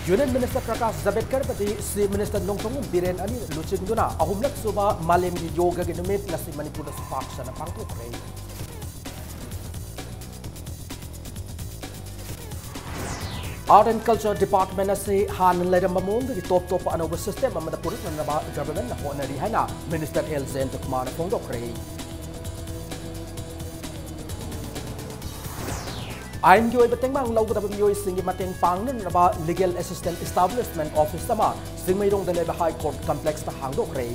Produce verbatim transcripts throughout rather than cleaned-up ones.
Union Minister Prakash Javadekar ꯑꯃꯗꯤ Chief Minister Nongthombam Biren ꯑꯅꯤ ꯂꯨꯆꯤꯡꯗꯨꯅ ꯑꯍꯨꯝꯂꯛ ꯁꯨꯕ ꯃꯥꯂꯦꯝꯒꯤ ꯌꯣꯒꯒꯤ ꯅꯨꯃꯤꯠ ꯉꯁꯤ ꯃꯅꯤꯄꯨꯔꯗꯁꯨ ꯄꯥꯛ ꯁꯟꯅ ꯄꯥꯡꯊꯣꯛꯈ꯭ꯔꯦ꯫ Art and Culture Department ꯑꯁꯤ ꯍꯥꯟꯅ ꯂꯩꯔꯝꯕ ꯃꯑꯣꯡꯗꯒꯤ ꯇꯣꯞ ꯇꯣꯞꯄ ꯑꯅꯧꯕ system ꯑꯃꯗ ꯄꯨꯔꯛꯅꯅꯕ governmentꯅ ꯍꯣꯠꯅꯔꯤ ꯍꯥꯏꯅ Minister ꯑꯦꯜ ꯖꯌꯟꯇꯀꯨꯃꯥꯔꯅ ꯐꯣꯡꯗꯣꯛꯈ꯭ꯔꯦ꯫ ꯑꯥꯏꯟꯒꯤ ꯑꯣꯏꯕ ꯇꯦꯡꯕꯥꯡ ꯂꯧꯒꯗꯕ ꯃꯤꯑꯣꯏꯁꯤꯡꯒꯤ ꯃꯇꯦꯡ ꯄꯥꯡꯅꯅꯕ Legal Assistance Establishment Office ꯑꯃ ꯆꯤꯡꯃꯩꯔꯣꯡꯗ ꯂꯩꯕ High Court Complexꯇ ꯍꯥꯡꯗꯣꯛꯈ꯭ꯔꯦ꯫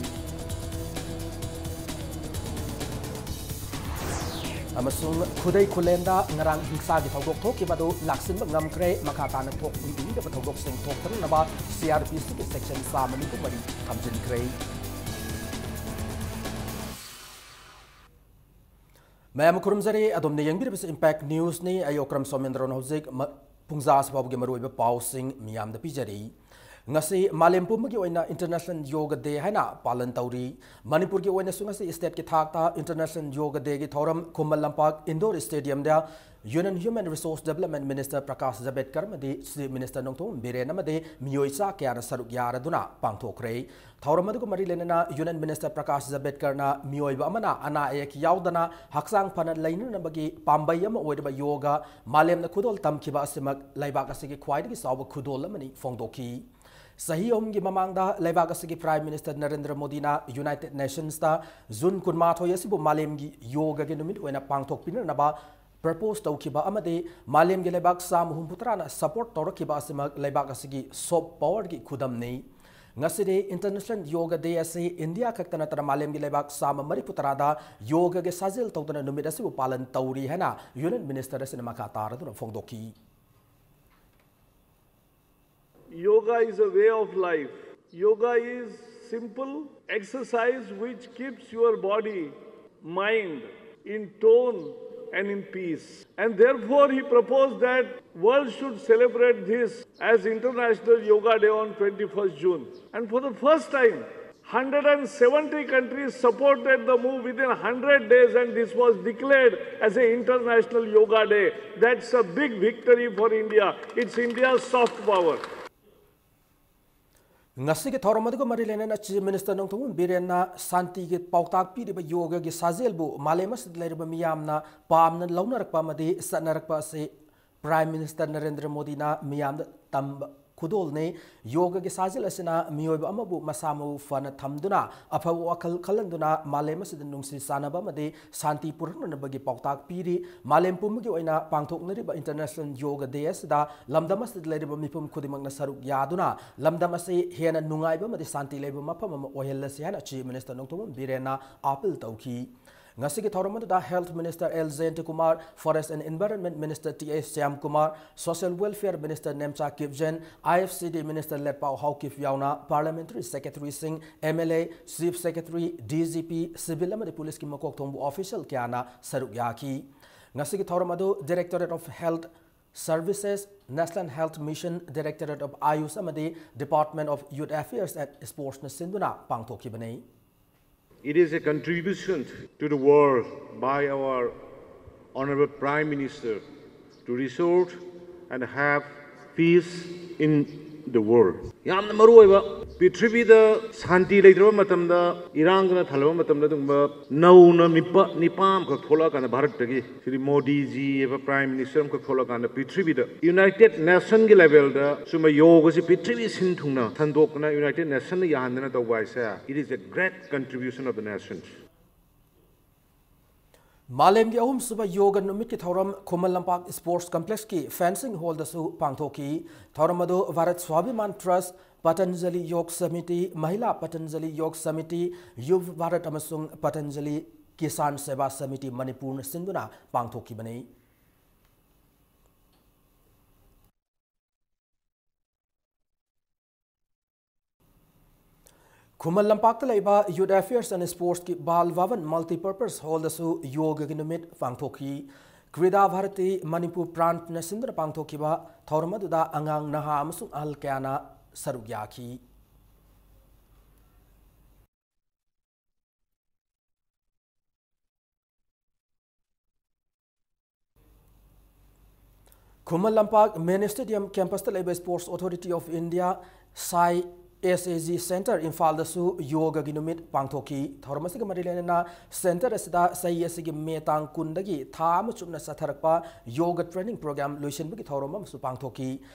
ꯑꯃꯁꯨꯡ ꯈꯨꯗꯩ ꯈꯨꯂꯦꯟꯗ ꯉꯔꯥꯡ ꯍꯤꯡꯁꯥꯒꯤ ꯊꯧꯗꯣꯛ ꯊꯣꯛꯈꯤꯕ ꯑꯗꯨ ꯂꯥꯛꯁꯤꯟꯕ ꯉꯝꯈ꯭ꯔꯦ꯫ ꯃꯈꯥ ꯇꯥꯅ ꯊꯣꯛꯅꯤꯡꯗꯕ ꯊꯧꯗꯣꯛꯁꯤꯡ ꯊꯣꯛꯇꯅꯕ C R P Cꯒꯤ section ꯆꯥꯝꯃ ꯅꯤꯐꯨ ꯃꯔꯤ ꯊꯝꯖꯤꯟꯈ꯭ꯔꯦ꯫ ꯃꯌꯥꯝ ꯈꯨꯔꯨꯝꯖꯔꯤ, ꯑꯗꯣꯝꯅ ꯌꯦꯡꯕꯤꯔꯤꯕꯁꯤ Impact Newsꯅꯤ꯫ ꯑꯩ ꯑꯣꯀ꯭ꯔꯝ ꯁꯣꯃꯦꯟꯗ꯭ꯔꯣꯅ ꯍꯧꯖꯤꯛ ꯃ-, ꯄꯨꯡꯖꯥ ꯑꯁꯤ ꯐꯥꯎꯕꯒꯤ ꯃꯔꯨꯑꯣꯏꯕ ꯄꯥꯎꯁꯤꯡ ꯃꯤꯌꯥꯝꯗ ꯄꯤꯖꯔꯤ꯫ ꯉꯁꯤ ꯃꯥꯂꯦꯝ ꯄꯨꯝꯕꯒꯤ ꯑꯣꯏꯅ International Yoga Day ꯍꯥꯏꯅ ꯄꯥꯂꯟ ꯇꯧꯔꯤ꯫ ꯃꯅꯤꯄꯨꯔꯒꯤ ꯑꯣꯏꯅꯁꯨ ꯉꯁꯤ stateꯀꯤ ꯊꯥꯛꯇ International Yoga Dayꯒꯤ ꯊꯧꯔꯝ Khuman Lampak Indoor Stadiumꯗ Union Human Resource Development Minister Prakash Javadekar ꯑꯃꯗꯤ Chief Minister ꯅꯣꯡꯊꯣꯝꯕꯝ ꯕꯤꯔꯦꯟ ꯑꯃꯗꯤ ꯃꯤꯑꯣꯏ ꯆꯥ ꯀꯌꯥꯅ ꯁꯔꯨꯛ ꯌꯥꯔꯗꯨꯅ ꯄꯥꯡꯊꯣꯛꯈ꯭ꯔꯦ꯫ ꯊꯧꯔꯝ ꯑꯗꯨꯒ ꯃꯔꯤ ꯂꯩꯅꯅ Union Minister Prakash Javadekar ꯅ ꯃꯤꯑꯣꯏꯕ ꯑꯃꯅ ꯑꯅꯥ ꯑꯌꯦꯛ ꯌꯥꯎꯗꯅ ꯍꯛꯆꯥꯡ ꯐꯅ ꯂꯩꯅꯅꯕꯒꯤ ꯄꯥꯝꯕꯩ ꯑꯃ ꯑꯣꯏꯔꯤꯕ ꯌꯣꯒ ꯃꯥꯂꯦꯝꯅ ꯈꯨꯗꯣꯜ ꯇꯝꯈꯤꯕ ꯑꯁꯤꯃꯛ ꯂꯩꯕꯥꯛ ꯑꯁꯤꯒꯤ ꯈ꯭ꯋꯥꯏꯗꯒꯤ ꯆꯥꯎꯕ ꯈꯨꯗꯣꯜ ꯑꯃꯅꯤ ꯐꯣꯡꯗꯣꯛꯈꯤ꯫ ꯆꯍꯤ ꯑꯍꯨꯝꯒꯤ ꯃꯃꯥꯡꯗ ꯂꯩꯕꯥꯛ ꯑꯁꯤꯒꯤ Prime Minister ꯅꯔꯦꯟꯗ꯭ꯔ ꯃꯣꯗꯤꯅ United Nationsꯇ ꯖꯨꯟ ꯀꯨꯟꯃꯥꯊꯣꯏ ꯑꯁꯤꯕꯨ ꯃꯥꯂꯦꯝꯒꯤ ꯌꯣꯒꯒꯤ ꯅꯨꯃꯤꯠ ꯑꯣꯏꯅ ꯄꯥꯡꯊꯣꯛꯄꯤꯅꯅꯕ propose ꯇꯧꯈꯤꯕ ꯑꯃꯗꯤ ꯃꯥꯂꯦꯝꯒꯤ ꯂꯩꯕꯥꯛ ꯆꯥꯝꯃ ꯍꯨꯝꯐꯨ ꯇꯔꯥꯅ support ꯇꯧꯔꯛꯈꯤꯕ ꯑꯁꯤꯃꯛ ꯂꯩꯕꯥꯛ ꯑꯁꯤꯒꯤ soft powerꯒꯤ ꯈꯨꯗꯝꯅꯤ꯫ ꯉꯁꯤꯗꯤ International Yoga Day ꯑꯁꯤ ꯏꯟꯗꯤꯌꯥ ꯈꯛꯇ ꯅꯠꯇꯅ ꯃꯥꯂꯦꯝꯒꯤ ꯂꯩꯕꯥꯛ ꯆꯥꯝꯃ ꯃꯔꯤꯐꯨ ꯇꯔꯥꯗ ꯌꯣꯒꯒꯤ ꯁꯥꯖꯦꯜ ꯇꯧꯗꯨꯅ ꯅꯨꯃꯤꯠ ꯑꯁꯤꯕꯨ ꯄꯥꯂꯟ ꯇꯧꯔꯤ ꯍꯥꯏꯅ Union Minister ꯑꯁꯤꯅ ꯃꯈꯥ ꯇꯥꯔꯗꯨꯅ ꯐꯣꯡꯗꯣꯛꯈꯤ꯫ Yoga is a way of life. Yoga is simple exercise which keeps your body, mind in tone and in peace. And therefore, he proposed that world should celebrate this as International Yoga Day on twenty-first June. And for the first time, hundred and seventy countries supported the move within hundred days, and this was declared as an International Yoga Day. That's a big victory for India. It's India's soft power. ꯉꯁꯤꯒꯤ ꯊꯧꯔꯝ ꯑꯗꯨꯒ ꯃꯔꯤ ꯂꯩꯅꯅ Chief Minister Nongthombam ꯕꯤꯔꯦꯟꯅ ꯁꯥꯟꯇꯤꯒꯤ ꯄꯥꯎꯇꯥꯛ ꯄꯤꯔꯤꯕ ꯌꯣꯒꯒꯤ ꯁꯥꯖꯦꯜꯕꯨ ꯃꯥꯂꯦꯝ ꯑꯁꯤꯗ ꯂꯩꯔꯤꯕ ꯃꯤꯌꯥꯝꯅ ꯄꯥꯝꯅ ꯂꯧꯅꯔꯛꯄ ꯑꯃꯗꯤ ꯆꯠꯅꯔꯛꯄ ꯑꯁꯤ Prime Minister ꯅꯔꯦꯟꯗ꯭ꯔ ꯃꯣꯗꯤꯅ ꯃꯤꯌꯥꯝꯗ ꯇꯝꯕ ꯈꯨꯗꯣꯜꯅꯤ꯫ ꯌꯣꯒꯒꯤ ꯁꯥꯖꯦꯜ ꯑꯁꯤꯅ ꯃꯤꯑꯣꯏꯕ ꯑꯃꯕꯨ ꯃꯁꯥ ꯃꯎ ꯐꯅ ꯊꯝꯗꯨꯅ ꯑꯐꯕ ꯋꯥꯈꯜ ꯈꯜꯍꯟꯗꯨꯅ ꯃꯥꯂꯦꯝ ꯑꯁꯤꯗ ꯅꯨꯡꯁꯤ ꯆꯥꯟꯅꯕ ꯑꯃꯗꯤ ꯁꯥꯟꯇꯤ ꯄꯨꯔꯛꯅꯅꯕꯒꯤ ꯄꯥꯎꯇꯥꯛ ꯄꯤꯔꯤ꯫ ꯃꯥꯂꯦꯝ ꯄꯨꯝꯕꯒꯤ ꯑꯣꯏꯅ ꯄꯥꯡꯊꯣꯛꯅꯔꯤꯕ International Yoga Day ꯑꯁꯤꯗ ꯂꯝꯗꯝ ꯑꯁꯤꯗ ꯂꯩꯔꯤꯕ ꯃꯤꯄꯨꯝ ꯈꯨꯗꯤꯡꯃꯛꯅ ꯁꯔꯨꯛ ꯌꯥꯗꯨꯅ ꯂꯝꯗꯝ ꯑꯁꯤ ꯍꯦꯟꯅ ꯅꯨꯡꯉꯥꯏꯕ ꯑꯃꯗꯤ ꯁꯥꯟꯇꯤ ꯂꯩꯕ ꯃꯐꯝ ꯑꯃ ꯑꯣꯏꯍꯜꯂꯁꯤ ꯍꯥꯏꯅ Chief Minister ꯅꯣꯡꯊꯣꯝꯕꯝ ꯕꯤꯔꯦꯟꯅ appeal ꯇꯧꯈꯤ꯫ ꯉꯁꯤꯒꯤ ꯊꯧꯔꯝ ꯑꯗꯨꯗ Health Minister L Jayantakumar, Forest and Environment Minister T S Shyamkumar, Social Welfare Minister Nemcha Kipgen, I F C D Minister Letpao Haokip ꯌꯥꯎꯅ Parliamentary Secretaryꯁꯤꯡ, M L A, Chief Secretary, D G P, civil ꯑꯃꯗꯤ ꯄꯨꯂꯤꯁꯀꯤ ꯃꯀꯣꯛ ꯊꯣꯡꯕ official ꯀꯌꯥꯅ ꯁꯔꯨꯛ ꯌꯥꯈꯤ꯫ ꯉꯁꯤꯒꯤ ꯊꯧꯔꯝ ꯑꯗꯨ Directorate of Health Services, National Health Mission, Directorate of AYUSH ꯑꯃꯗꯤ Department of Youth Affairs and Sportsꯅ ꯁꯤꯟꯗꯨꯅ ꯄꯥꯡꯊꯣꯛꯈꯤꯕꯅꯤ꯫ It is a contribution to the world by our Honorable Prime Minister to restore and have peace in the world. ꯌꯥꯝꯅ ꯃꯔꯨꯑꯣꯏꯕ, ꯄ꯭ꯔꯤꯊꯤꯕꯤꯗ ꯁꯥꯟꯇꯤ ꯂꯩꯇ꯭ꯔꯕ ꯃꯇꯝꯗ, ꯏꯔꯥꯡꯅ ꯊꯜꯂꯕ ꯃꯇꯝꯗ, ꯑꯗꯨꯒꯨꯝꯕ ꯅꯧꯅ ꯃꯤꯄ-, ꯅꯤꯄꯥ ꯑꯃꯈꯛ ꯊꯣꯛꯂꯛꯑꯀꯥꯟꯗ ꯚꯥꯔꯠꯇꯒꯤ ꯁ꯭ꯔꯤ ꯃꯣꯗꯤꯖꯤ ꯍꯥꯏꯕ Prime Minister ꯑꯃꯈꯛ ꯊꯣꯛꯂꯛꯀꯥꯟꯗ ꯄ꯭ꯔꯤꯊꯤꯕꯤꯗ United Nationꯒꯤ levelꯗ ꯁꯨꯝꯕ ꯌꯣꯒꯁꯤ ꯄ꯭ꯔꯤꯊꯤꯕꯤ ꯁꯤꯟ ꯊꯨꯡꯅ ꯁꯟꯗꯣꯛꯇꯅ United Nationꯅ ꯌꯥꯍꯟꯗꯅ ꯇꯧꯕ ꯍꯥꯏꯁꯦ, it is a great contribution of the nation. ꯃꯥꯂꯦꯝꯒꯤ ꯑꯍꯨꯝꯁꯨꯕ ꯌꯣꯒ ꯅꯨꯃꯤꯠꯀꯤ ꯊꯧꯔꯝ ꯈꯨꯃꯟ ꯂꯝꯄꯥꯛ Sports Complexꯀꯤ fencing hallꯗꯁꯨ ꯄꯥꯡꯊꯣꯛꯈꯤ꯫ ꯊꯧꯔꯝ ꯑꯗꯨ Bharat Swabhiman Trust, Patanjali Yog Samiti, Mahila Patanjali Yog Samiti, Yuv Bharat ꯑꯃꯁꯨꯡ Patanjali Kisan Seva Samiti ꯃꯅꯤꯄꯨꯔꯅ ꯁꯤꯟꯗꯨꯅ ꯄꯥꯡꯊꯣꯛꯈꯤꯕꯅꯤ꯫ ꯈꯨꯃꯟ ꯂꯝꯄꯥꯛꯇ ꯂꯩꯕ Youth Affairs and Sportsꯀꯤ Bal Bhawan Multipurpose Hallꯗꯁꯨ ꯌꯣꯒꯒꯤ ꯅꯨꯃꯤꯠ ꯄꯥꯡꯊꯣꯛꯈꯤ꯫ ꯀ꯭ꯔꯤꯗꯥ ꯚꯥꯔꯇꯤ ꯃꯅꯤꯄꯨꯔ ꯄ꯭ꯔꯥꯟꯠꯅ ꯁꯤꯟꯗꯨꯅ ꯄꯥꯡꯊꯣꯛꯈꯤꯕ ꯊꯧꯔꯝ ꯑꯗꯨꯗ ꯑꯉꯥꯡ, ꯅꯍꯥ ꯑꯃꯁꯨꯡ ꯑꯍꯜ ꯀꯌꯥꯅ ꯁꯔꯨꯛ ꯌꯥꯈꯤ꯫ ꯈꯨꯃꯟ ꯂꯝꯄꯥꯛ Main Stadium campusꯇ ꯂꯩꯕ Sports Authority of India, ꯁꯥꯏ, ꯑꯦꯁ ꯑꯦ ꯖꯤ ꯁꯦꯟꯇꯔ ꯏꯝꯐꯥꯜꯗꯁꯨ ꯌꯣꯒꯒꯤ ꯅꯨꯃꯤꯠ ꯄꯥꯡꯊꯣꯛꯈꯤ꯫ ꯊꯧꯔꯝ ꯑꯁꯤꯒ ꯃꯔꯤ ꯂꯩꯅꯅ ꯁꯦꯟꯇꯔ ꯑꯁꯤꯗ ꯆꯍꯤ ꯑꯁꯤꯒꯤ ꯃꯦ ꯇꯥꯡ ꯀꯨꯟꯗꯒꯤ ꯊꯥ ꯑꯃ ꯆꯨꯞꯅ ꯆꯠꯊꯔꯛꯄ ꯌꯣꯒ ꯇ꯭ꯔꯦꯅꯤꯡ ꯄ꯭ꯔꯣꯒ꯭ꯔꯥꯝ ꯂꯣꯏꯁꯤꯟꯕꯒꯤ ꯊꯧꯔꯝ ꯑꯃꯁꯨ ꯄꯥꯡꯊꯣꯛꯈꯤ꯫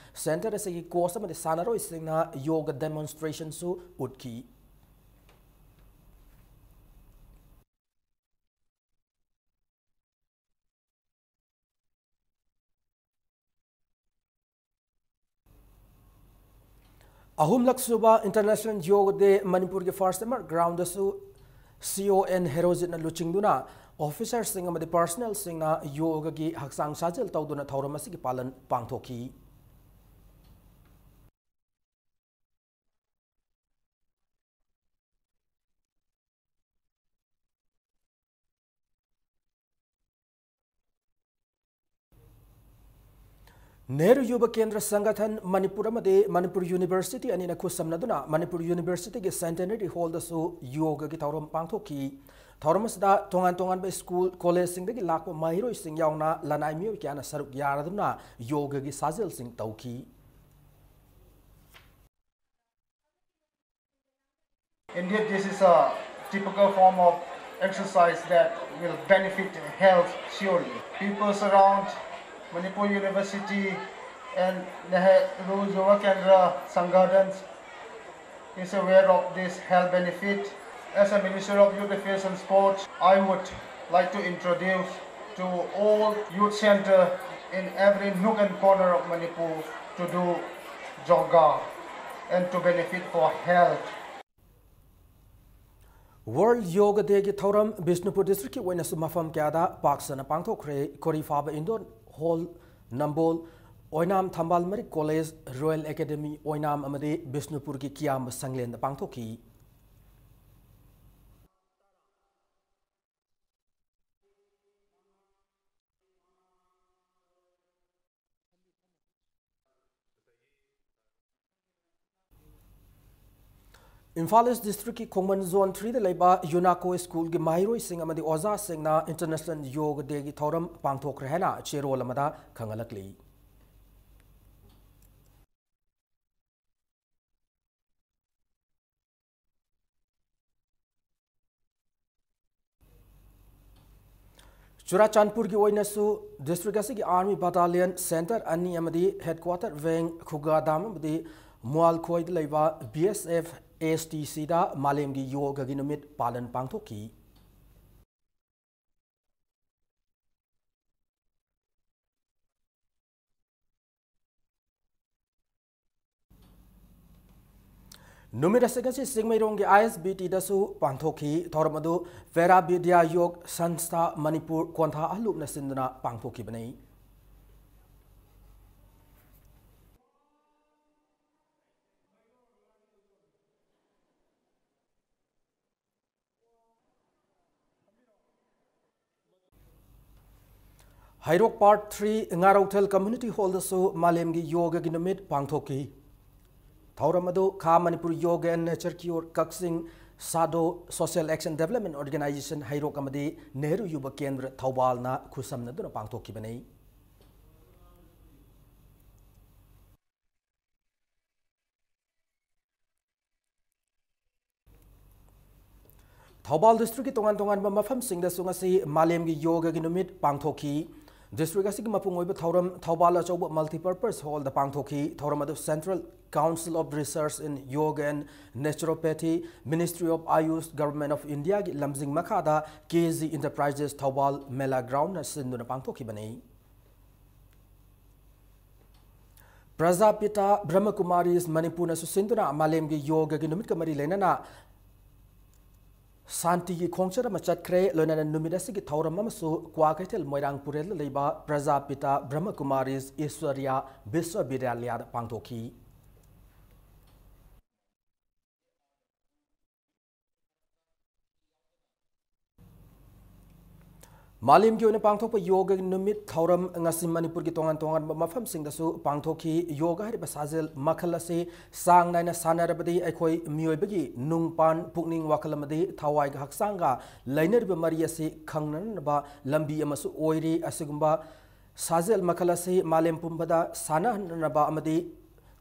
ꯁꯦꯟꯇꯔ ꯑꯁꯤꯒꯤ ꯀꯣꯆ ꯑꯃꯗꯤ ꯁꯥꯟꯅꯔꯣꯏꯁꯤꯡꯅ ꯌꯣꯒ ꯗꯦꯃꯣꯟꯁꯇ꯭ꯔꯦꯁꯟꯁꯨ ꯎꯠꯈꯤ꯫ ꯑꯍꯨꯝꯂꯛ ꯁꯨꯕ ꯏꯟꯇꯔꯅꯦꯁꯅꯦꯜ ꯌꯣꯒ ꯗꯦ ꯃꯅꯤꯄꯨꯔꯒꯤ ꯐꯥꯔꯁ ꯑꯦꯝ ꯑꯥꯔ ꯒ꯭ꯔꯥꯎꯟꯗꯁꯨ ꯁꯤ ꯑꯣ ꯑꯦꯟ ꯍꯦꯔꯣꯖꯤꯠꯅ ꯂꯨꯆꯤꯡꯗꯨꯅ ꯑꯣꯐꯤꯁꯔꯁꯤꯡ ꯑꯃꯗꯤ ꯄꯥꯔꯁꯅꯦꯜꯁꯤꯡꯅ ꯌꯣꯒꯒꯤ ꯍꯛꯆꯥꯡ ꯁꯥꯖꯦꯜ ꯇꯧꯗꯨꯅ ꯊꯧꯔꯝ ꯑꯁꯤꯒꯤ ꯄꯥꯂꯟ ꯄꯥꯡꯊꯣꯛꯈꯤ꯫ ꯅꯦꯍꯔꯨ ꯌꯨꯕ ꯀꯦꯟꯗ꯭ꯔ ꯁꯪꯒꯊꯟ ꯃꯅꯤꯄꯨꯔ ꯑꯃꯗꯤ ꯃꯅꯤꯄꯨꯔ ꯌꯨꯅꯤꯚꯔꯁꯤꯇꯤ ꯑꯅꯤꯅ ꯈꯨꯠꯁꯝꯅꯗꯨꯅ ꯃꯅꯤꯄꯨꯔ ꯌꯨꯅꯤꯚꯔꯁꯤꯇꯤꯒꯤ ꯁꯦꯟꯇꯦꯅꯔꯤ ꯍꯣꯜꯗꯁꯨ ꯌꯣꯒꯒꯤ ꯊꯧꯔꯝ ꯄꯥꯡꯊꯣꯛꯈꯤ꯫ ꯊꯧꯔꯝ ꯑꯁꯤꯗ ꯇꯣꯉꯥꯟ ꯇꯣꯉꯥꯟꯕ ꯁ꯭ꯀꯨꯜ, ꯀꯣꯂꯦꯖꯁꯤꯡꯗꯒꯤ ꯂꯥꯛꯄ ꯃꯍꯩꯔꯣꯏꯁꯤꯡ ꯌꯥꯎꯅ ꯂꯅꯥꯏ ꯃꯤꯑꯣꯏ ꯀꯌꯥꯅ ꯁꯔꯨꯛ ꯌꯥꯔꯗꯨꯅ ꯌꯣꯒꯒꯤ ꯁꯥꯖꯦꯜꯁꯤꯡ ꯇꯧꯈꯤ꯫ Indeed, this is a typical form of exercise that will benefit health surely. People around Manipur University and Nehru Yuva Kendra Sangathans is aware of this health benefit. As a Minister of Youth Affairs and Sports, I would like to introduce to all youth center in every nook and corner of Manipur to do yoga and to benefit for health. World Yoga Day ꯒꯤ ꯊꯧꯔꯝ ꯕꯤꯁꯅꯨꯄꯨꯔ ꯗꯤꯁꯇ꯭ꯔꯤꯛꯀꯤ ꯑꯣꯏꯅꯁꯨ ꯃꯐꯝ ꯀꯌꯥꯗ ꯄꯥꯛ ꯁꯟꯅ ꯄꯥꯡꯊꯣꯛꯈ꯭ꯔꯦ꯫ ꯀꯣꯔꯤꯐꯥꯕ Indore hall, ꯅꯝꯕꯣꯜ, ꯑꯣꯏꯅꯥꯝ ꯊꯝꯕꯥꯜ ꯃꯔꯤꯛ ꯀꯣꯂꯦꯖ, ꯔꯣꯌꯦꯜ ꯑꯦꯀꯥꯗꯦꯃꯤ ꯑꯣꯏꯅꯥꯝ ꯑꯃꯗꯤ ꯕꯤꯁꯅꯨꯄꯨꯔꯒꯤ ꯀꯤꯌꯥꯝꯕ ꯁꯪꯂꯦꯟꯗ ꯄꯥꯡꯊꯣꯛꯈꯤ꯫ ꯏꯝꯐꯥꯜ ꯏꯁ ꯗꯤꯁꯇ꯭ꯔꯤꯛꯀꯤ ꯈꯣꯡꯃꯟ ꯖꯣꯟ ꯊ꯭ꯔꯤꯗ ꯂꯩꯕ ꯌꯨꯅꯥꯀꯣ ꯁ꯭ꯀꯨꯜꯒꯤ ꯃꯍꯩꯔꯣꯏꯁꯤꯡ ꯑꯃꯗꯤ ꯑꯣꯖꯥꯁꯤꯡꯅ ꯏꯟꯇꯔꯅꯦꯁꯅꯦꯜ ꯌꯣꯒ ꯗꯦꯒꯤ ꯊꯧꯔꯝ ꯄꯥꯡꯊꯣꯛꯈ꯭ꯔꯦ ꯍꯥꯏꯅ ꯆꯦꯔꯣꯜ ꯑꯃꯗ ꯈꯪꯍꯜꯂꯛꯂꯤ꯫ ꯆꯨꯔꯥꯆꯥꯟꯄꯨꯔꯒꯤ ꯑꯣꯏꯅꯁꯨ district ꯑꯁꯤꯒꯤ Army Battalion Centre ꯑꯅꯤ ꯑꯃꯗꯤ Headquarter Wing ꯈꯨꯒꯥꯗꯥꯝ ꯑꯃꯗꯤ ꯃꯨꯋꯥꯜꯈꯣꯏꯗ ꯂꯩꯕ B S F S T Cꯗ ꯃꯥꯂꯦꯝꯒꯤ ꯌꯣꯒꯒꯤ ꯅꯨꯃꯤꯠ ꯄꯥꯂꯟ ꯄꯥꯡꯊꯣꯛꯈꯤ꯫ ꯅꯨꯃꯤꯠ ꯑꯁꯤ ꯉꯁꯤ ꯆꯤꯡꯃꯩꯔꯣꯡꯒꯤ I S B Tꯗꯁꯨ ꯄꯥꯡꯊꯣꯛꯈꯤ꯫ ꯊꯧꯔꯝ ꯑꯗꯨ Para Vidya Yog Sanstha Manipur ꯀꯣꯟꯊꯥ ꯑꯍꯜꯂꯨꯞꯅ ꯁꯤꯟꯗꯨꯅ ꯄꯥꯡꯊꯣꯛꯈꯤꯕꯅꯤ꯫ ꯍꯩꯔꯣꯛ Part three ꯉꯥꯔꯧꯊꯦꯜ Community Hallꯗꯁꯨ ꯃꯥꯂꯦꯝꯒꯤ ꯌꯣꯒꯒꯤ ꯅꯨꯃꯤꯠ ꯄꯥꯡꯊꯣꯛꯈꯤ꯫ ꯊꯧꯔꯝ ꯑꯗꯨ ꯈꯥ Manipur Yoga and Nature Cure ꯀꯛꯆꯤꯡ, ꯁꯥꯗꯣ Social Action Development Organisation ꯍꯩꯔꯣꯛ ꯑꯃꯗꯤ ꯅꯦꯍꯔꯨ ꯌꯨꯕ ꯀꯦꯟꯗ꯭ꯔ ꯊꯧꯕꯥꯜꯅ ꯈꯨꯠꯁꯝꯅꯗꯨꯅ ꯄꯥꯡꯊꯣꯛꯈꯤꯕꯅꯤ꯫ ꯊꯧꯕꯥꯜ districtꯀꯤ ꯇꯣꯉꯥꯟ ꯇꯣꯉꯥꯟꯕ ꯃꯐꯝꯁꯤꯡꯗꯁꯨ ꯉꯁꯤ ꯃꯥꯂꯦꯝꯒꯤ ꯌꯣꯒꯒꯤ ꯅꯨꯃꯤꯠ ꯄꯥꯡꯊꯣꯛꯈꯤ꯫ District ꯑꯁꯤꯒꯤ ꯃꯄꯨꯡ ꯑꯣꯏꯕ ꯊꯧꯔꯝ ꯊꯧꯕꯥꯜ ꯑꯆꯧꯕ Multipurpose Hallꯗ ꯄꯥꯡꯊꯣꯛꯈꯤ꯫ ꯊꯧꯔꯝ ꯑꯗꯨ Central Council of Research in Yoga and Naturopathy, Ministry of Ayush, Government of Indiaꯒꯤ ꯂꯝꯖꯤꯡ ꯃꯈꯥꯗ K G Enterprises ꯊꯧꯕꯥꯜ ꯃꯦꯂꯥ groundꯅ ꯁꯤꯟꯗꯨꯅ ꯄꯥꯡꯊꯣꯛꯈꯤꯕꯅꯤ꯫ ꯄ꯭ꯔꯖꯥꯄꯤꯇꯥ ꯕ꯭ꯔꯍ꯭ꯃꯀꯨꯃꯥꯔꯤꯁ ꯃꯅꯤꯄꯨꯔꯅꯁꯨ ꯁꯤꯟꯗꯨꯅ ꯃꯥꯂꯦꯝꯒꯤ ꯌꯣꯒꯒꯤ ꯅꯨꯃꯤꯠꯀ ꯃꯔꯤ ꯂꯩꯅꯅ ꯁꯥꯟꯇꯤꯒꯤ ꯈꯣꯡꯆꯠ ꯑꯃ ꯆꯠꯈ꯭ꯔꯦ꯫ ꯂꯣꯏꯅꯅ ꯅꯨꯃꯤꯠ ꯑꯁꯤꯒꯤ ꯊꯧꯔꯝ ꯑꯃꯁꯨ ꯀ꯭ꯋꯥꯀꯩꯊꯦꯜ ꯃꯣꯏꯔꯥꯡ ꯄꯨꯔꯦꯜꯗ ꯂꯩꯕ ꯄ꯭ꯔꯖꯥꯄꯤꯇꯥ ꯕ꯭ꯔꯍ꯭ꯃꯀꯨꯃꯥꯔꯤꯁ ꯏꯁ꯭ꯋꯔꯤꯌꯥ ꯕꯤꯁ꯭ꯋꯕꯤꯗ꯭ꯌꯥꯂꯌꯥꯗ ꯄꯥꯡꯊꯣꯛꯈꯤ꯫ ꯃꯥꯂꯦꯝꯒꯤ ꯑꯣꯏꯅ ꯄꯥꯡꯊꯣꯛꯄ ꯌꯣꯒꯒꯤ ꯅꯨꯃꯤꯠ ꯊꯧꯔꯝ ꯉꯁꯤ ꯃꯅꯤꯄꯨꯔꯒꯤ ꯇꯣꯉꯥꯟ ꯇꯣꯉꯥꯟꯕ ꯃꯐꯝꯁꯤꯡꯗꯁꯨ ꯄꯥꯡꯊꯣꯛꯈꯤ꯫ ꯌꯣꯒ ꯍꯥꯏꯔꯤꯕ ꯁꯥꯖꯦꯜ ꯃꯈꯜ ꯑꯁꯤ ꯆꯥꯡ ꯅꯥꯏꯅ ꯁꯥꯟꯅꯔꯕꯗꯤ ꯑꯩꯈꯣꯏ ꯃꯤꯑꯣꯏꯕꯒꯤ ꯅꯨꯡꯄꯥꯟ, ꯄꯨꯛꯅꯤꯡ, ꯋꯥꯈꯜ ꯑꯃꯗꯤ ꯊꯋꯥꯏꯒ ꯍꯛꯆꯥꯡꯒ ꯂꯩꯅꯔꯤꯕ ꯃꯔꯤ ꯑꯁꯤ ꯈꯪꯅꯅꯕ ꯂꯝꯕꯤ ꯑꯃꯁꯨ ꯑꯣꯏꯔꯤ꯫ ꯑꯁꯤꯒꯨꯝꯕ ꯁꯥꯖꯦꯜ ꯃꯈꯜ ꯑꯁꯤ ꯃꯥꯂꯦꯝ ꯄꯨꯝꯕꯗ ꯁꯥꯟꯅꯍꯟꯅꯕ ꯑꯃꯗꯤ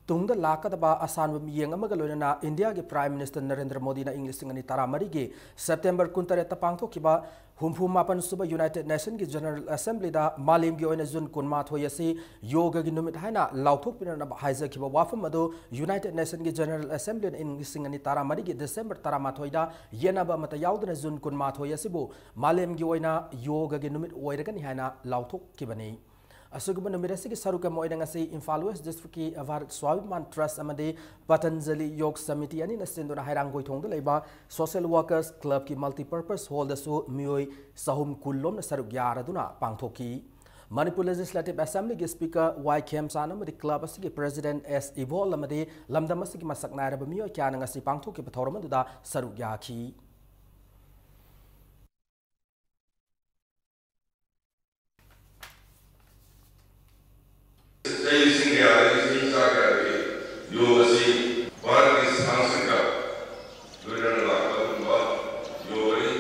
ꯇꯨꯡꯗ ꯂꯥꯛꯀꯗꯕ ꯑꯁꯥꯟꯕ ꯃꯤꯠꯌꯦꯡ ꯑꯃꯒ ꯂꯣꯏꯅꯅ ꯏꯟꯗꯤꯌꯥꯒꯤ Prime Minister ꯅꯔꯦꯟꯗ꯭ꯔ ꯃꯣꯗꯤꯅ ꯏꯪ ꯂꯤꯁꯤꯡ ꯑꯅꯤ ꯇꯔꯥꯃꯔꯤꯒꯤ September ꯀꯨꯟꯇꯔꯦꯠꯇ ꯄꯥꯡꯊꯣꯛꯈꯤꯕ ꯍꯨꯝꯐꯨ ꯃꯥꯄꯟ ꯁꯨꯕ United Nationꯒꯤ General Assemblyꯗ ꯃꯥꯂꯦꯝꯒꯤ ꯑꯣꯏꯅ June ꯀꯨꯟꯃꯥꯊꯣꯏ ꯑꯁꯤ ꯌꯣꯒꯒꯤ ꯅꯨꯃꯤꯠ ꯍꯥꯏꯅ ꯂꯥꯎꯊꯣꯛꯄꯤꯅꯅꯕ ꯍꯥꯏꯖꯈꯤꯕ ꯋꯥꯐꯝ ꯑꯗꯨ United Nationꯒꯤ General Assemblyꯅ ꯏꯪ ꯂꯤꯁꯤꯡ ꯑꯅꯤ ꯇꯔꯥꯃꯔꯤꯒꯤ December ꯇꯔꯥꯃꯥꯊꯣꯏꯗ ꯌꯦꯠꯅꯕ ꯑꯃꯠꯇ ꯌꯥꯎꯗꯅ June ꯀꯨꯟꯃꯥꯊꯣꯏ ꯑꯁꯤꯕꯨ ꯃꯥꯂꯦꯝꯒꯤ ꯑꯣꯏꯅ ꯌꯣꯒꯒꯤ ꯅꯨꯃꯤꯠ ꯑꯣꯏꯔꯒꯅꯤ ꯍꯥꯏꯅ ꯂꯥꯎꯊꯣꯛꯈꯤꯕꯅꯤ꯫ ꯑꯁꯤꯒꯨꯝꯕ ꯅꯨꯃꯤꯠ ꯑꯁꯤꯒꯤ ꯁꯔꯨꯛ ꯑꯃ ꯑꯣꯏꯅ ꯉꯁꯤ Imphal West Districtꯀꯤ Bharat Swabhiman Trust ꯑꯃꯗꯤ Patanjali Yog Samiti ꯑꯅꯤꯅ ꯁꯤꯟꯗꯨꯅ ꯍꯩꯔꯥꯡꯒꯣꯏꯊꯣꯡꯗ ꯂꯩꯕ Social Workers Clubꯀꯤ Multipurpose Hallꯗꯁꯨ ꯃꯤꯑꯣꯏ ꯆꯍꯨꯝ ꯀꯨꯟ ꯂꯣꯝꯅ ꯁꯔꯨꯛ ꯌꯥꯔꯗꯨꯅ ꯄꯥꯡꯊꯣꯛꯈꯤ꯫ ꯃꯅꯤꯄꯨꯔ Legislative Assemblyꯒꯤ Speaker ꯋꯥꯏ ꯈꯦꯝꯆꯥꯟ ꯑꯃꯗꯤ club ꯑꯁꯤꯒꯤ President ꯑꯦꯁ ꯏꯕꯣꯜ ꯑꯃꯗꯤ ꯂꯝꯗꯝ ꯑꯁꯤꯒꯤ ꯃꯁꯛ ꯅꯥꯏꯔꯕ ꯃꯤꯑꯣꯏ ꯀꯌꯥꯅ ꯉꯁꯤ ꯄꯥꯡꯊꯣꯛꯈꯤꯕ ꯊꯧꯔꯝ ꯑꯗꯨꯗ ꯁꯔꯨꯛ ꯌꯥꯈꯤ꯫ ꯆꯍꯤ ꯂꯤꯁꯤꯡ ꯀꯌꯥꯗꯒꯤ, ꯆꯍꯤ ꯆꯥ ꯀꯌꯥꯗꯒꯤ ꯌꯣꯒ ꯑꯁꯤ ꯚꯥꯔꯠꯀꯤ ꯁꯪꯁꯀ꯭ꯔꯤꯠꯀ ꯂꯣꯏꯅꯅ ꯂꯥꯛꯄ ꯑꯗꯨꯒꯨꯝꯕ ꯌꯣꯒꯅꯤ꯫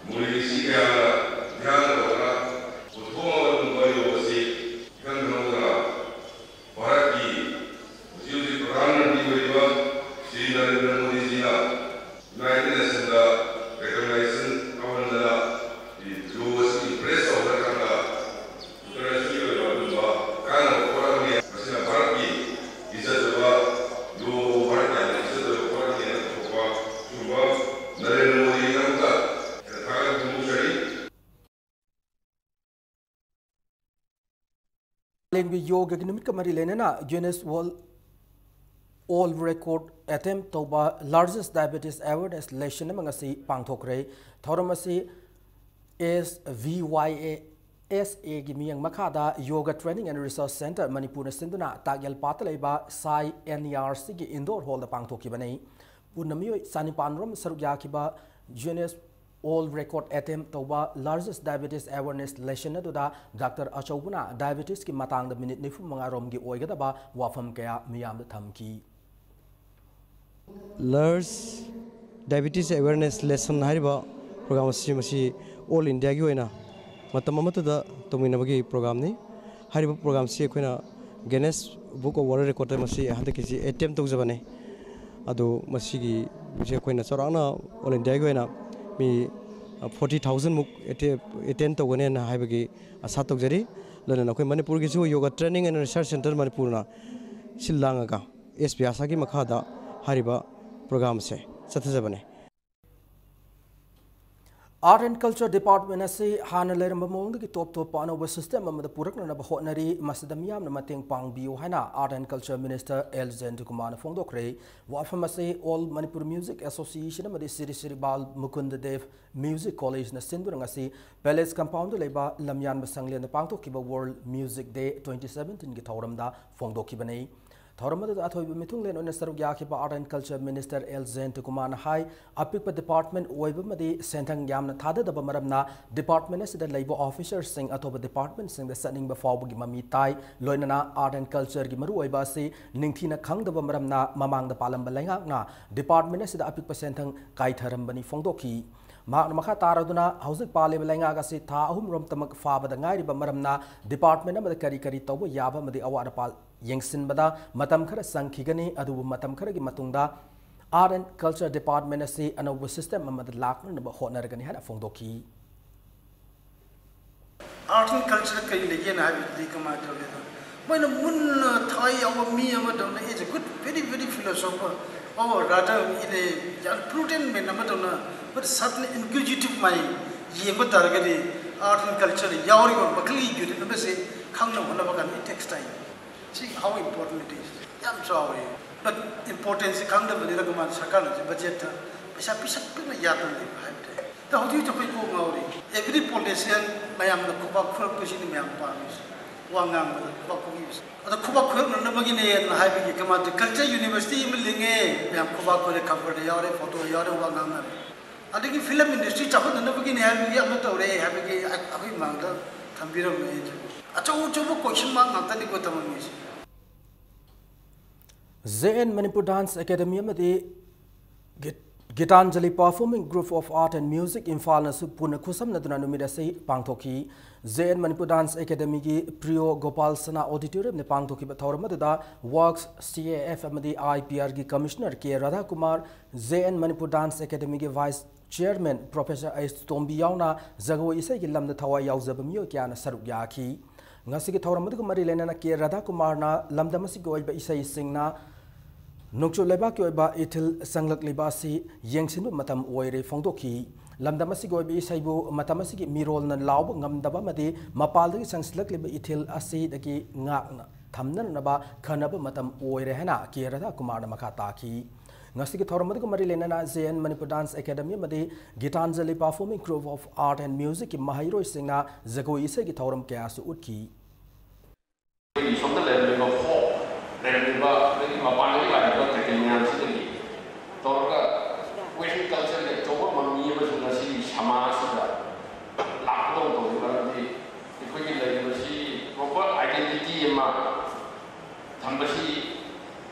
ꯃꯨꯅꯤ ꯔꯤꯁꯤ ꯀꯌꯥꯅ ꯙ꯭ꯌꯥꯟ ꯇꯧꯗꯨꯅ ꯄꯨꯊꯣꯛꯑꯕ ꯑꯗꯨꯒꯨꯝꯕ ꯌꯣꯒ ꯑꯁꯤ ꯏꯈꯪ ꯈꯪꯍꯧꯗꯅ ꯚꯥꯔꯠꯀꯤ ꯍꯧꯖꯤꯛ ꯍꯧꯖꯤꯛ ꯄ꯭ꯔꯙꯥꯟ ꯃꯟꯇ꯭ꯔꯤ ꯑꯣꯏꯔꯤꯕ ꯁ꯭ꯔꯤ ꯅꯔꯦꯟꯗ꯭ꯔ ꯃꯣꯗꯤꯖꯤꯅ United Nationꯗ recognition ꯇꯧꯍꯟꯗꯅ ꯌꯣꯒ ꯑꯁꯤ embrace ꯇꯧꯍꯜꯂꯀꯥꯟꯗ international ꯑꯣꯏꯕ ꯑꯗꯨꯒꯨꯝꯕ ꯀꯥꯟꯅꯕ ꯄꯣꯠ ꯑꯃꯅꯤ꯫ ꯃꯁꯤꯅ ꯚꯥꯔꯠꯀꯤ ꯏꯖꯠ ꯑꯣꯏꯕ ꯌꯣꯒ ꯚꯥꯔꯠꯀꯤ ꯌꯥꯝꯅ ꯏꯖꯠ ꯑꯣꯏꯕ ꯄꯣꯠ ꯑꯃꯅꯤ ꯍꯥꯏꯅ ꯄꯨꯊꯣꯛꯄ ꯁꯤꯒꯨꯝꯕ ꯅꯔꯦꯟꯗ꯭ꯔ ꯃꯣꯗꯤꯒꯤꯗꯃꯛꯇ ꯊꯥꯒꯠꯄ ꯐꯣꯡꯗꯣꯛꯆꯔꯤ꯫ ꯃꯥꯂꯦꯝꯒꯤ ꯌꯣꯒꯒꯤ ꯅꯨꯃꯤꯠꯀ ꯃꯔꯤ ꯂꯩꯅꯅ Guinness World All Record attempt ꯇꯧꯕ largest diabetes awareness lesson ꯑꯃ ꯉꯁꯤ ꯄꯥꯡꯊꯣꯛꯈ꯭ꯔꯦ꯫ ꯊꯧꯔꯝ ꯑꯁꯤ S V Y A S Aꯒꯤ ꯃꯤꯠꯌꯦꯡ ꯃꯈꯥꯗ Yoga Training and Research Centre ꯃꯅꯤꯄꯨꯔꯅ ꯁꯤꯟꯗꯨꯅ ꯇꯥꯛꯌꯦꯜ ꯄꯥꯠꯇ ꯂꯩꯕ ꯁꯥꯏ N E R Cꯒꯤ indoor hallꯗ ꯄꯥꯡꯊꯣꯛꯈꯤꯕꯅꯤ꯫ ꯄꯨꯟꯅ ꯃꯤꯑꯣꯏ ꯆꯅꯤꯄꯥꯟ ꯔꯣꯝ ꯁꯔꯨꯛ ꯌꯥꯈꯤꯕ Guinness All Record attempt ꯇꯧꯕ largest diabetes awareness lesson ꯑꯗꯨꯗ Doctor ꯑꯆꯧꯕꯅ diabetesꯀꯤ ꯃꯇꯥꯡꯗ minute ꯅꯤꯐꯨ ꯃꯉꯥ ꯔꯣꯝꯒꯤ ꯑꯣꯏꯒꯗꯕ ꯋꯥꯐꯝ ꯀꯌꯥ ꯃꯤꯌꯥꯝꯗ ꯊꯝꯈꯤ꯫ Large Diabetes Awareness Lesson ꯍꯥꯏꯔꯤꯕ program ꯑꯁꯤ ꯃꯁꯤ all Indiaꯒꯤ ꯑꯣꯏꯅ ꯃꯇꯝ ꯑꯃꯠꯇꯗ ꯇꯧꯃꯤꯟꯅꯕꯒꯤ programꯅꯤ꯫ ꯍꯥꯏꯔꯤꯕ programꯁꯤ ꯑꯩꯈꯣꯏꯅ Guinness Book of World Recordꯇ ꯃꯁꯤ ꯍꯟꯗꯛꯀꯤꯁꯤ ꯑꯦꯇꯦꯝ ꯇꯧꯖꯕꯅꯤ꯫ ꯑꯗꯨ ꯃꯁꯤꯒꯤ ꯁꯤ ꯑꯩꯈꯣꯏꯅ ꯆꯥꯎꯔꯥꯛꯅ ꯑꯣꯜ ꯏꯟꯗꯤꯌꯥꯒꯤ ꯑꯣꯏꯅ ꯃꯤ ꯐꯣꯔꯇꯤ ꯊꯥꯎꯖꯟꯃꯨꯛ ꯑꯦꯇꯦꯝ ꯇꯧꯒꯅꯦꯅ ꯍꯥꯏꯕꯒꯤ ꯑꯁꯥ ꯇꯧꯖꯔꯤ꯫ ꯂꯣꯏꯅꯅ ꯑꯩꯈꯣꯏ ꯃꯅꯤꯄꯨꯔꯒꯤꯁꯨ Yoga Training and Research Centre ꯃꯅꯤꯄꯨꯔꯅ ꯁꯤꯜ ꯂꯥꯡꯉꯒ ꯑꯦꯁ ꯕꯤꯌꯥꯁꯥꯒꯤ ꯃꯈꯥꯗ ꯍꯥꯏꯔꯤꯕ ꯄ꯭ꯔꯣꯒ꯭ꯔꯥꯝꯁꯦ ꯆꯠꯊꯖꯕꯅꯦ꯫ Art and Culture Department ꯑꯁꯤ ꯍꯥꯟꯅ ꯂꯩꯔꯝꯕ ꯃꯑꯣꯡꯗꯒꯤ ꯇꯣꯞ ꯇꯣꯞꯄ ꯑꯅꯧꯕ system ꯑꯃꯗ ꯄꯨꯔꯛꯅꯅꯕ ꯍꯣꯠꯅꯔꯤ꯫ ꯃꯁꯤꯗ ꯃꯤꯌꯥꯝꯅ ꯃꯇꯦꯡ ꯄꯥꯡꯕꯤꯌꯨ ꯍꯥꯏꯅ Art and Culture Minister L ꯖꯌꯟꯇꯀꯨꯃꯥꯔꯅ ꯐꯣꯡꯗꯣꯛꯈ꯭ꯔꯦ꯫ ꯋꯥꯐꯝ ꯑꯁꯤ All Manipur Music Association ꯑꯃꯗꯤ ꯁ꯭ꯔꯤ ꯁ꯭ꯔꯤ ꯕꯥꯜ ꯃꯨꯀꯨꯟꯗ ꯗꯦꯕ Music Collegeꯅ ꯁꯤꯟꯗꯨꯅ ꯉꯁꯤ Palace Compoundꯗ ꯂꯩꯕ ꯂꯝꯌꯥꯟꯕ ꯁꯪꯂꯦꯟꯗ ꯄꯥꯡꯊꯣꯛꯈꯤꯕ World Music Day twenty seventeenꯒꯤ ꯊꯧꯔꯝꯗ ꯐꯣꯡꯗꯣꯛꯈꯤꯕꯅꯤ꯫ ꯊꯧꯔꯝ ꯑꯗꯨꯗ ꯑꯊꯣꯏꯕ ꯃꯤꯊꯨꯡꯂꯦꯟ ꯑꯣꯏꯅ ꯁꯔꯨꯛ ꯌꯥꯈꯤꯕ Art and Culture Minister L ꯖꯌꯟꯇꯀꯨꯃꯥꯔꯅ ꯍꯥꯏ, ꯑꯄꯤꯛꯄ department ꯑꯣꯏꯕ ꯑꯃꯗꯤ ꯁꯦꯟꯊꯪ ꯌꯥꯝꯅ ꯊꯥꯗꯗꯕ ꯃꯔꯝꯅ department ꯑꯁꯤꯗ ꯂꯩꯕ officerꯁꯤꯡ ꯑꯇꯣꯞꯄ departmentꯁꯤꯡꯗ ꯆꯠꯅꯤꯡꯕ ꯐꯥꯎꯕꯒꯤ ꯃꯃꯤ ꯇꯥꯏ꯫ ꯂꯣꯏꯅꯅ Art and Cultureꯒꯤ ꯃꯔꯨꯑꯣꯏꯕ ꯑꯁꯤ ꯅꯤꯡꯊꯤꯅ ꯈꯪꯗꯕ ꯃꯔꯝꯅ ꯃꯃꯥꯡꯗ ꯄꯥꯜꯂꯝꯕ ꯂꯩꯉꯥꯛꯅ department ꯑꯁꯤꯗ ꯑꯄꯤꯛꯄ ꯁꯦꯟꯊꯪ ꯀꯥꯏꯊꯔꯝꯕꯅꯤ ꯐꯣꯡꯗꯣꯛꯈꯤ꯫ ꯃꯍꯥꯛꯅ ꯃꯈꯥ ꯇꯥꯔꯗꯨꯅ ꯍꯧꯖꯤꯛ ꯄꯥꯜꯂꯤꯕ ꯂꯩꯉꯥꯛ ꯑꯁꯤ ꯊꯥ ꯑꯍꯨꯝꯔꯣꯝꯇꯃꯛ ꯐꯥꯕꯗ ꯉꯥꯏꯔꯤꯕ ꯃꯔꯝꯅ department ꯑꯃꯗ ꯀꯔꯤ ꯀꯔꯤ ꯇꯧꯕ ꯌꯥꯕ ꯑꯃꯗꯤ ꯑꯋꯥꯠ ꯑꯄꯥ ꯌꯦꯡꯁꯤꯟꯕꯗ ꯃꯇꯝ ꯈꯔ ꯆꯪꯈꯤꯒꯅꯤ꯫ ꯑꯗꯨꯕꯨ ꯃꯇꯝ ꯈꯔꯒꯤ ꯃꯇꯨꯡꯗ Art and Culture Department ꯑꯁꯤ ꯑꯅꯧꯕ system ꯑꯃꯗ ꯂꯥꯛꯅꯅꯕ ꯍꯣꯠꯅꯔꯒꯅꯤ ꯍꯥꯏꯅ ꯐꯣꯡꯗꯣꯛꯈꯤ꯫ Art and Culture ꯀꯔꯤ ꯂꯩꯒꯦꯅ ꯍꯥꯏꯕꯗꯨꯗꯤ ꯀꯃꯥꯏꯅ ꯇꯧꯒꯦꯗ, ꯃꯣꯏꯅ ꯃꯨꯟꯅ ꯊꯋꯥꯏ ꯌꯥꯎꯕ ꯃꯤ ꯑꯃꯗꯧꯅ, is a good, very, very philosopher, or rather, in a ꯌꯥꯝ prudent man ꯑꯃꯗꯧꯅ, but certainly inquisitive mind ꯌꯦꯡꯕ ꯇꯥꯔꯒꯗꯤ, Art and Culture ꯌꯥꯎꯔꯤꯕ ꯃꯈꯜꯒꯤ unit ꯑꯃꯁꯦ ꯈꯪꯅꯕ ꯍꯣꯠꯅꯕ ꯀꯥꯟꯗ it takes time꯫ ꯁꯤ how important it is꯫ ꯌꯥꯝ ꯆꯥꯎꯋꯦ꯫ But importance ꯁꯤ ꯈꯪꯗꯕꯅꯤꯅ ꯀꯃꯥꯏꯅ ꯁꯔꯀꯥꯔꯅꯁꯨ budgetꯇ ꯄꯩꯁꯥ ꯄꯤꯁꯛ ꯄꯤꯛꯅ ꯌꯥꯗꯅ ꯂꯩꯕ ꯍꯥꯏꯕ ꯇꯥꯏ꯫ ꯑꯗꯣ ꯍꯧꯖꯤꯛ ꯍꯧꯖꯤꯛ ꯑꯩꯈꯣꯏ ꯀꯣꯛ ꯉꯥꯎꯔꯤ꯫ Every politician ꯃꯌꯥꯝꯅ ꯈꯨꯕꯥꯛ ꯈꯨꯔꯛꯄꯁꯤꯅꯤ ꯃꯌꯥꯝ ꯄꯥꯝꯃꯤꯁꯦ꯫ ꯋꯥ ꯉꯥꯡꯕꯗ ꯈꯨꯕꯥꯛ ꯈꯨꯕꯤꯕꯁꯦ꯫ ꯑꯗꯣ ꯈꯨꯕꯥꯛ ꯈꯨꯔꯛꯅꯅꯕꯒꯤꯅꯦꯅ ꯍꯥꯏꯕꯒꯤ ꯀꯃꯥꯏꯅ culture university ꯑꯃ ꯂꯤꯡꯉꯦ, ꯃꯌꯥꯝ ꯈꯨꯕꯥꯛ ꯈꯨꯔꯦ, ꯈꯕꯔꯗ ꯌꯥꯎꯔꯦ, ꯐꯣꯇꯣꯗ ꯌꯥꯎꯔꯦ, ꯋꯥ ꯉꯥꯡꯅꯔꯦ꯫ ꯑꯗꯒꯤ film industry ꯆꯥꯎꯈꯠꯅꯅꯕꯒꯤꯅꯦ ꯍꯥꯏꯕꯒꯤ ꯑꯃ ꯇꯧꯔꯦ ꯍꯥꯏꯕꯒꯤ ꯑꯩꯈꯣꯏ ꯃꯥꯡꯗ ꯊꯝꯕꯤꯔꯝꯃꯦ꯫ ꯑꯆꯧ ꯑꯆꯧꯕ question mark ꯉꯥꯛꯇꯅꯤꯀꯣ ꯊꯝꯃꯝꯃꯤꯁꯦ꯫ J N Manipur Dance Academy ꯑꯃꯗꯤ ꯒꯤꯠ-, Gitanjali Performing Group of Art and Music ꯏꯝꯐꯥꯜꯅꯁꯨ ꯄꯨꯟꯅ ꯈꯨꯠꯁꯝꯅꯗꯨꯅ ꯅꯨꯃꯤꯠ ꯑꯁꯤ ꯄꯥꯡꯊꯣꯛꯈꯤ꯫ ꯖꯦ ꯑꯦꯟ ꯃꯅꯤꯄꯨꯔ ꯗꯥꯟꯁ ꯑꯦꯀꯥꯗꯦꯃꯤꯒꯤ ꯄ꯭ꯔꯤꯌꯣ ꯒꯣꯄꯥꯜ ꯁꯅꯥ ꯑꯣꯗꯤꯇꯣꯔꯤꯌꯝꯗ ꯄꯥꯡꯊꯣꯛꯈꯤꯕ ꯊꯧꯔꯝ ꯑꯗꯨꯗ ꯋꯥꯛꯁ, ꯁꯤ ꯑꯦ ꯑꯦꯐ ꯑꯃꯗꯤ ꯑꯥꯏ ꯄꯤ ꯑꯥꯔꯒꯤ commissioner K Radhakumar, J N Manipur dance ꯑꯦꯀꯥꯗꯦꯃꯤꯒꯤ vice chairman professor H Tombi ꯌꯥꯎꯅ ꯖꯒꯣꯏ ꯏꯁꯩꯒꯤ ꯂꯝꯗ ꯊꯋꯥꯏ ꯌꯥꯎꯖꯕ ꯃꯤꯑꯣꯏ ꯀꯌꯥꯅ ꯁꯔꯨꯛ ꯌꯥꯈꯤ꯫ ꯉꯁꯤꯒꯤ ꯊꯧꯔꯝ ꯑꯗꯨꯒ ꯃꯔꯤ ꯂꯩꯅꯅ ꯀꯦ ꯔꯥꯙꯥꯀꯨꯃꯥꯔꯅ ꯂꯝꯗꯝ ꯑꯁꯤꯒꯤ ꯑꯣꯏꯕ ꯏꯁꯩꯁꯤꯡꯅ ꯅꯣꯡꯆꯨꯞ ꯂꯩꯕꯥꯛꯀꯤ ꯑꯣꯏꯕ ꯏꯊꯤꯜ ꯆꯪꯂꯛꯂꯤꯕ ꯑꯁꯤ ꯌꯦꯡꯁꯤꯟꯕ ꯃꯇꯝ ꯑꯣꯏꯔꯦ ꯐꯣꯡꯗꯣꯛꯈꯤ꯫ ꯂꯝꯗꯝ ꯑꯁꯤꯒꯤ ꯑꯣꯏꯕ ꯏꯁꯩꯕꯨ ꯃꯇꯝ ꯑꯁꯤꯒꯤ ꯃꯤꯔꯣꯜꯅ ꯂꯥꯎꯕ ꯉꯝꯗꯕ ꯑꯃꯗꯤ ꯃꯄꯥꯟꯗꯒꯤ ꯆꯪꯁꯤꯜꯂꯛꯂꯤꯕ ꯏꯊꯤꯜ ꯑꯁꯤꯗꯒꯤ ꯉꯥꯛꯅ ꯊꯝꯅꯅꯕ ꯈꯟꯅꯕ ꯃꯇꯝ ꯑꯣꯏꯔꯦ ꯍꯥꯏꯅ ꯀꯦ ꯔꯥꯙꯥꯀꯨꯃꯥꯔꯅ ꯃꯈꯥ ꯇꯥꯈꯤ꯫ ꯉꯁꯤꯒꯤ ꯊꯧꯔꯝ ꯑꯗꯨꯒ ꯃꯔꯤ ꯂꯩꯅꯅ J N Manipur dance academy ꯑꯃꯗꯤ Gitanjali performing group of art and ꯃ꯭ꯌꯨꯖꯤꯛꯀꯤ ꯃꯍꯩꯔꯣꯏꯁꯤꯡꯅ ꯖꯒꯣꯏ ꯏꯁꯩꯒꯤ ꯊꯧꯔꯝ ꯀꯌꯥꯁꯨ ꯎꯠꯈꯤ꯫ ꯑꯩꯈꯣꯏꯒꯤ ꯁꯣꯝꯗ ꯂꯩꯔꯝꯃꯤꯕ ꯐꯣꯛ ꯂꯩꯔꯝꯃꯤꯕ ꯑꯗꯒꯤ ꯃꯄꯥꯟꯗꯒꯤ ꯂꯥꯛꯏꯕ ꯀꯩꯀꯩ ꯃꯌꯥꯝꯁꯤꯗꯒꯤ ꯇꯧꯔꯒ ꯋꯦꯁꯇꯔꯟ ꯀꯜꯆꯔꯒꯤ ꯑꯆꯧꯕ ꯃꯃꯤ ꯑꯃꯁꯨ ꯉꯁꯤꯒꯤ ꯁꯃꯥꯖꯁꯤꯗ ꯂꯥꯛꯀꯗꯧꯕ ꯇꯧꯔꯤ꯫ ꯃꯔꯝꯗꯤ ꯑꯩꯈꯣꯏꯒꯤ ꯂꯩꯔꯤꯕꯁꯤ ꯄ꯭ꯔꯣꯄꯔ ꯑꯥꯏꯗꯦꯟꯇꯤꯇꯤ ꯑꯃ ꯊꯝꯕꯁꯤ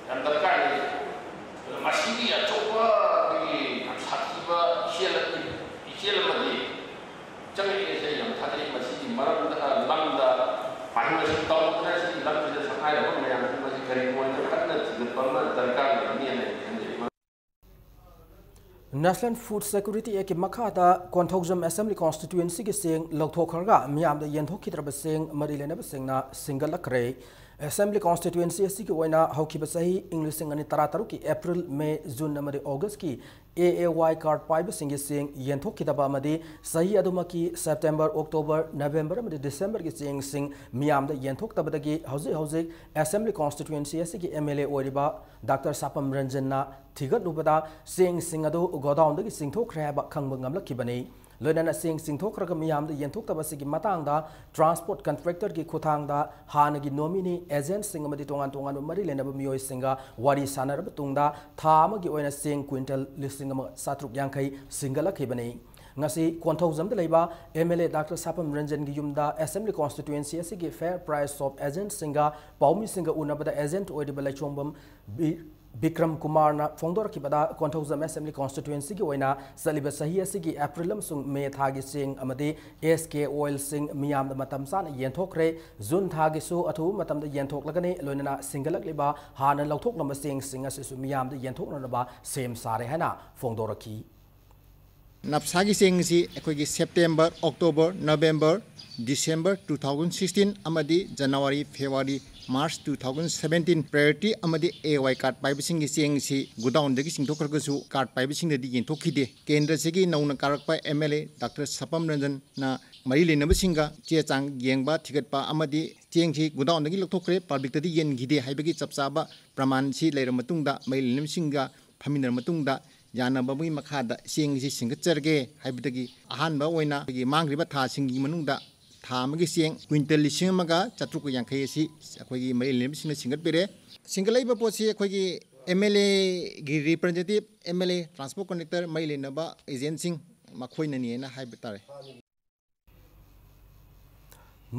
ꯌꯥꯝ ꯗꯔꯀꯥꯔ ꯂꯩ꯫ ꯑꯗꯨꯅ ꯃꯁꯤꯒꯤ ꯑꯆꯧꯕ ꯑꯩꯈꯣꯏꯒꯤ ꯌꯥꯝ ꯁꯥꯊꯤꯕ ꯏꯆꯦꯜ, ꯏꯆꯦꯜ ꯑꯃꯗꯤ ꯆꯪꯉꯛꯑꯦꯁꯦ ꯌꯥꯝ ꯊꯥꯖꯩ꯫ ꯃꯁꯤꯒꯤ ꯃꯔꯝꯗ, ꯂꯝꯗ ꯃꯍꯩ ꯃꯁꯤꯡ ꯇꯧꯗꯅ ꯁꯤꯒꯤ ꯂꯝꯁꯤꯗ ꯁꯛꯅꯥꯏꯔꯕ ꯃꯌꯥꯝꯁꯤ ꯃꯁꯤ ꯀꯔꯤꯒꯨꯝꯕ ꯀꯟꯅ ꯊꯤꯒꯠꯄ ꯑꯃ ꯗꯔꯀꯥꯔ ꯂꯩꯒꯅꯤ ꯍꯥꯏꯅ ꯑꯩ ꯈꯟꯖꯩ꯫ National Food Security Actꯀꯤ ꯃꯈꯥꯗ ꯀꯣꯟꯊꯧꯖꯝ Assembly Constituencyꯒꯤ ꯆꯦꯡ ꯂꯧꯊꯣꯛꯈ꯭ꯔꯒ ꯃꯤꯌꯥꯝꯗ ꯌꯦꯟꯊꯣꯛꯈꯤꯗ꯭ꯔꯕ ꯆꯦꯡ ꯃꯔꯤ ꯂꯩꯅꯕꯁꯤꯡꯅ ꯁꯤꯡꯒꯠꯂꯛꯈ꯭ꯔꯦ꯫ Assembly Constituency ꯑꯁꯤꯒꯤ ꯑꯣꯏꯅ ꯍꯧꯈꯤꯕ ꯆꯍꯤ ꯏꯪ ꯂꯤꯁꯤꯡ ꯑꯅꯤ ꯇꯔꯥꯇꯔꯨꯛꯀꯤ April, May, June ꯑꯃꯗꯤ Augustꯀꯤ A A Y card ꯄꯥꯏꯕꯁꯤꯡꯒꯤ ꯆꯦꯡ ꯌꯦꯟꯊꯣꯛꯈꯤꯗꯕ ꯑꯃꯗꯤ ꯆꯍꯤ ꯑꯗꯨꯃꯛꯀꯤ September, October, November ꯑꯃꯗꯤ Decemberꯒꯤ ꯆꯦꯡꯁꯤꯡ ꯃꯤꯌꯥꯝꯗ ꯌꯦꯟꯊꯣꯛꯇꯕꯗꯒꯤ ꯍꯧꯖꯤꯛ ꯍꯧꯖꯤꯛ Assembly Constituency ꯑꯁꯤꯒꯤ M L A ꯑꯣꯏꯔꯤꯕ Doctor ꯁꯥꯄꯝ ꯔꯟꯖꯟꯅ ꯊꯤꯒꯠꯂꯨꯕꯗ ꯆꯦꯡꯁꯤꯡ ꯑꯗꯨ ꯒꯣꯗꯥꯎꯟꯗꯒꯤ ꯆꯤꯡꯊꯣꯛꯈ꯭ꯔꯦ ꯍꯥꯏꯕ ꯈꯪꯕ ꯉꯝꯂꯛꯈꯤꯕꯅꯤ꯫ ꯂꯣꯏꯅꯅ ꯆꯦꯡ ꯆꯤꯡꯊꯣꯛꯈ꯭ꯔꯒ ꯃꯤꯌꯥꯝꯗ ꯌꯦꯟꯊꯣꯛꯇꯕ ꯑꯁꯤꯒꯤ ꯃꯇꯥꯡꯗ transport contractorꯒꯤ ꯈꯨꯠꯊꯥꯡꯗ ꯍꯥꯟꯅꯒꯤ nominee agentꯁꯤꯡ ꯑꯃꯗꯤ ꯇꯣꯉꯥꯟ ꯇꯣꯉꯥꯟꯕ ꯃꯔꯤ ꯂꯩꯅꯕ ꯃꯤꯑꯣꯏꯁꯤꯡꯒ ꯋꯥꯔꯤ ꯁꯥꯟꯅꯔꯕ ꯇꯨꯡꯗ ꯊꯥ ꯑꯃꯒꯤ ꯑꯣꯏꯅ ꯆꯦꯡ quintal ꯂꯤꯁꯤꯡ ꯑꯃ ꯆꯥꯇ꯭ꯔꯨꯛ ꯌꯥꯡꯈꯩ ꯁꯤꯡꯒꯠꯂꯛꯈꯤꯕꯅꯤ꯫ ꯉꯁꯤ ꯀꯣꯟꯊꯧꯖꯝꯗ ꯂꯩꯕ M L A Doctor ꯁꯥꯄꯝ ꯔꯟꯖꯟꯒꯤ ꯌꯨꯝꯗ Assembly Constituency ꯑꯁꯤꯒꯤ Fair Price Shop agentꯁꯤꯡꯒ ꯄꯥꯎꯃꯤꯁꯤꯡꯒ ꯎꯅꯕꯗ agent ꯑꯣꯏꯔꯤꯕ ꯂꯩꯆꯣꯡꯕꯝ ꯕꯤ-, ꯕꯤꯀ꯭ꯔꯝ ꯀꯨꯃꯥꯔꯅ ꯐꯣꯡꯗꯣꯔꯛꯈꯤꯕꯗ, ꯀꯣꯟꯊꯧꯖꯝ ꯑꯦꯁꯦꯝꯕ꯭ꯂꯤ ꯀꯣꯟꯁꯇꯤꯇ꯭ꯋꯦꯟꯁꯤꯒꯤ ꯑꯣꯏꯅ ꯆꯠꯂꯤꯕ ꯆꯍꯤ ꯑꯁꯤꯒꯤ ꯑꯦꯄ꯭ꯔꯤꯜ ꯑꯃꯁꯨꯡ ꯃꯦ ꯊꯥꯒꯤ ꯆꯦꯡ ꯑꯃꯗꯤ ꯑꯦꯁ ꯀꯦ ꯑꯣꯏꯜꯁꯤꯡ ꯃꯤꯌꯥꯝꯗ ꯃꯇꯝ ꯆꯥꯅ ꯌꯦꯟꯊꯣꯛꯈ꯭ꯔꯦ꯫ ꯖꯨꯟ ꯊꯥꯒꯤꯁꯨ ꯑꯊꯨꯕ ꯃꯇꯝꯗ ꯌꯦꯟꯊꯣꯛꯂꯒꯅꯤ, ꯂꯣꯏꯅꯅ ꯁꯤꯡꯒꯠꯂꯛꯂꯤꯕ ꯍꯥꯟꯅ ꯂꯧꯊꯣꯛꯂꯝꯕ ꯆꯦꯡꯁꯤꯡ ꯑꯁꯤꯁꯨ ꯃꯤꯌꯥꯝꯗ ꯌꯦꯟꯊꯣꯛꯅꯅꯕ ꯁꯦꯝ ꯁꯥꯔꯦ ꯍꯥꯏꯅ ꯐꯣꯡꯗꯣꯔꯛꯈꯤ꯫ ꯅꯞꯁꯥꯒꯤ ꯆꯦꯡ ꯑꯁꯤ ꯑꯩꯈꯣꯏꯒꯤ September, October, November, December two thousand sixteen ꯑꯃꯗꯤ January, February, March two thousand seventeen priority ꯑꯃꯗꯤ A Y card ꯄꯥꯏꯕꯁꯤꯡꯒꯤ ꯆꯦꯡ ꯑꯁꯤ ꯒꯨꯗꯥꯎꯟꯗꯒꯤ ꯆꯤꯡꯊꯣꯛꯈ꯭ꯔꯒꯁꯨ card ꯄꯥꯏꯕꯁꯤꯡꯗꯗꯤ ꯌꯦꯟꯊꯣꯛꯈꯤꯗꯦ꯫ ꯀꯦꯟꯗ꯭ꯔꯁꯤꯒꯤ ꯅꯧꯅ ꯀꯥꯔꯛꯄ M L A ꯗꯥꯛꯇꯔ ꯁꯄꯝ ꯔꯟꯖꯟꯅ ꯃꯔꯤ ꯂꯩꯅꯕꯁꯤꯡꯒ ꯆꯦ ꯆꯥꯡ ꯌꯦꯡꯕ, ꯊꯤꯒꯠꯄ ꯑꯃꯗꯤ ꯆꯦꯡꯁꯤ ꯒꯨꯗꯥꯎꯟꯗꯒꯤ ꯂꯧꯊꯣꯛꯈ꯭ꯔꯦ, ꯄꯕ꯭ꯂꯤꯛꯇꯗꯤ ꯌꯦꯟꯈꯤꯗꯦ ꯍꯥꯏꯕꯒꯤ ꯆꯞ ꯆꯥꯕ ꯄ꯭ꯔꯃꯥꯟꯁꯤ ꯂꯩꯔꯕ ꯃꯇꯨꯡꯗ, ꯃꯔꯤ ꯂꯩꯅꯕꯁꯤꯡꯒ ꯐꯝꯃꯤꯟꯅꯔꯕ ꯃꯇꯨꯡꯗ ꯌꯥꯅꯕ ꯑꯃꯒꯤ ꯃꯈꯥꯗ ꯆꯦꯡꯁꯤ ꯁꯤꯡꯒꯠꯆꯔꯒꯦ ꯍꯥꯏꯕꯗꯒꯤ ꯑꯍꯥꯟꯕ ꯑꯣꯏꯅ ꯑꯩꯈꯣꯏꯒꯤ ꯃꯥꯡꯈ꯭ꯔꯤꯕ ꯊꯥꯁꯤꯡꯒꯤ ꯃꯅꯨꯡꯗ ꯊꯥ ꯑꯃꯒꯤ ꯆꯦꯡ ꯀ꯭ꯋꯤꯟꯇꯜ ꯂꯤꯁꯤꯡ ꯑꯃꯒ ꯆꯥꯇ꯭ꯔꯨꯛꯀ ꯌꯥꯡꯈꯩ ꯑꯁꯤ ꯑꯩꯈꯣꯏꯒꯤ ꯃꯔꯤ ꯂꯩꯅꯕꯁꯤꯡꯅ ꯁꯤꯡꯒꯠꯄꯤꯔꯦ꯫ ꯁꯤꯡꯒꯠꯂꯛꯏꯕ ꯄꯣꯠꯁꯤ ꯑꯩꯈꯣꯏꯒꯤ M L Aꯒꯤ representative, M L A, transport conductor, ꯃꯔꯤ ꯂꯩꯅꯕ agentꯁꯤꯡ ꯃꯈꯣꯏꯅꯅꯤꯅ ꯍꯥꯏꯕ ꯇꯥꯔꯦ꯫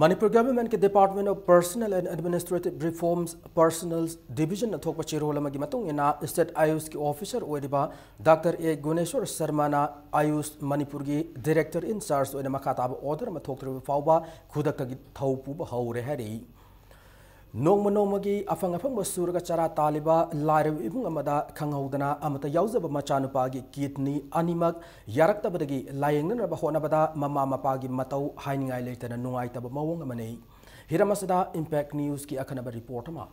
Manipur ꯒꯚꯔꯟꯃꯦꯟꯠꯀꯤ Department of Personnel and Administrative Reforms Personnel Divisionꯅ ꯊꯣꯛꯄ ꯆꯦꯔꯣꯜ ꯑꯃꯒꯤ ꯃꯇꯨꯡ ꯏꯟꯅ, state ꯑꯥꯌꯨꯁꯀꯤ officer ꯑꯣꯏꯔꯤꯕ ꯗꯥꯛꯇꯔ ꯑꯦ ꯒꯨꯅꯦꯁ꯭ꯋꯔ ꯁꯔꯃꯅ ꯑꯥꯌꯨꯁ ꯃꯅꯤꯄꯨꯔꯒꯤ director in charge ꯑꯣꯏꯅ ꯃꯈꯥ ꯇꯥꯕ order ꯑꯃ ꯊꯣꯛꯇ꯭ꯔꯤꯕ ꯐꯥꯎꯕ ꯈꯨꯗꯛꯇꯒꯤ ꯊꯧ ꯄꯨꯕ ꯍꯧꯔꯦ ꯍꯥꯏꯔꯤ꯫ ꯅꯣꯡꯃ ꯅꯣꯡꯃꯒꯤ ꯑꯐꯪ ꯑꯐꯪꯕ ꯁꯨꯔꯒ ꯆꯔꯥ ꯇꯥꯜꯂꯤꯕ ꯂꯥꯏꯔꯕ ꯏꯃꯨꯡ ꯑꯃꯗ ꯈꯪꯍꯧꯗꯅ ꯑꯃꯠꯇ ꯌꯥꯎꯖꯕ ꯃꯆꯥꯅꯨꯄꯥꯒꯤ kidney ꯑꯅꯤꯃꯛ ꯌꯥꯔꯛꯇꯕꯗꯒꯤ ꯂꯥꯌꯦꯡꯅꯅꯕ ꯍꯣꯠꯅꯕꯗ ꯃꯃꯥ ꯃꯄꯥꯒꯤ ꯃꯇꯧ ꯍꯥꯏꯅꯤꯡꯉꯥꯏ ꯂꯩꯇꯅ ꯅꯨꯡꯉꯥꯏꯇꯕ ꯃꯑꯣꯡ ꯑꯃꯅꯤ꯫ ꯍꯤꯔꯝ ꯑꯁꯤꯗ Impact Newsꯀꯤ ꯑꯈꯟꯅꯕ report ꯑꯃ꯫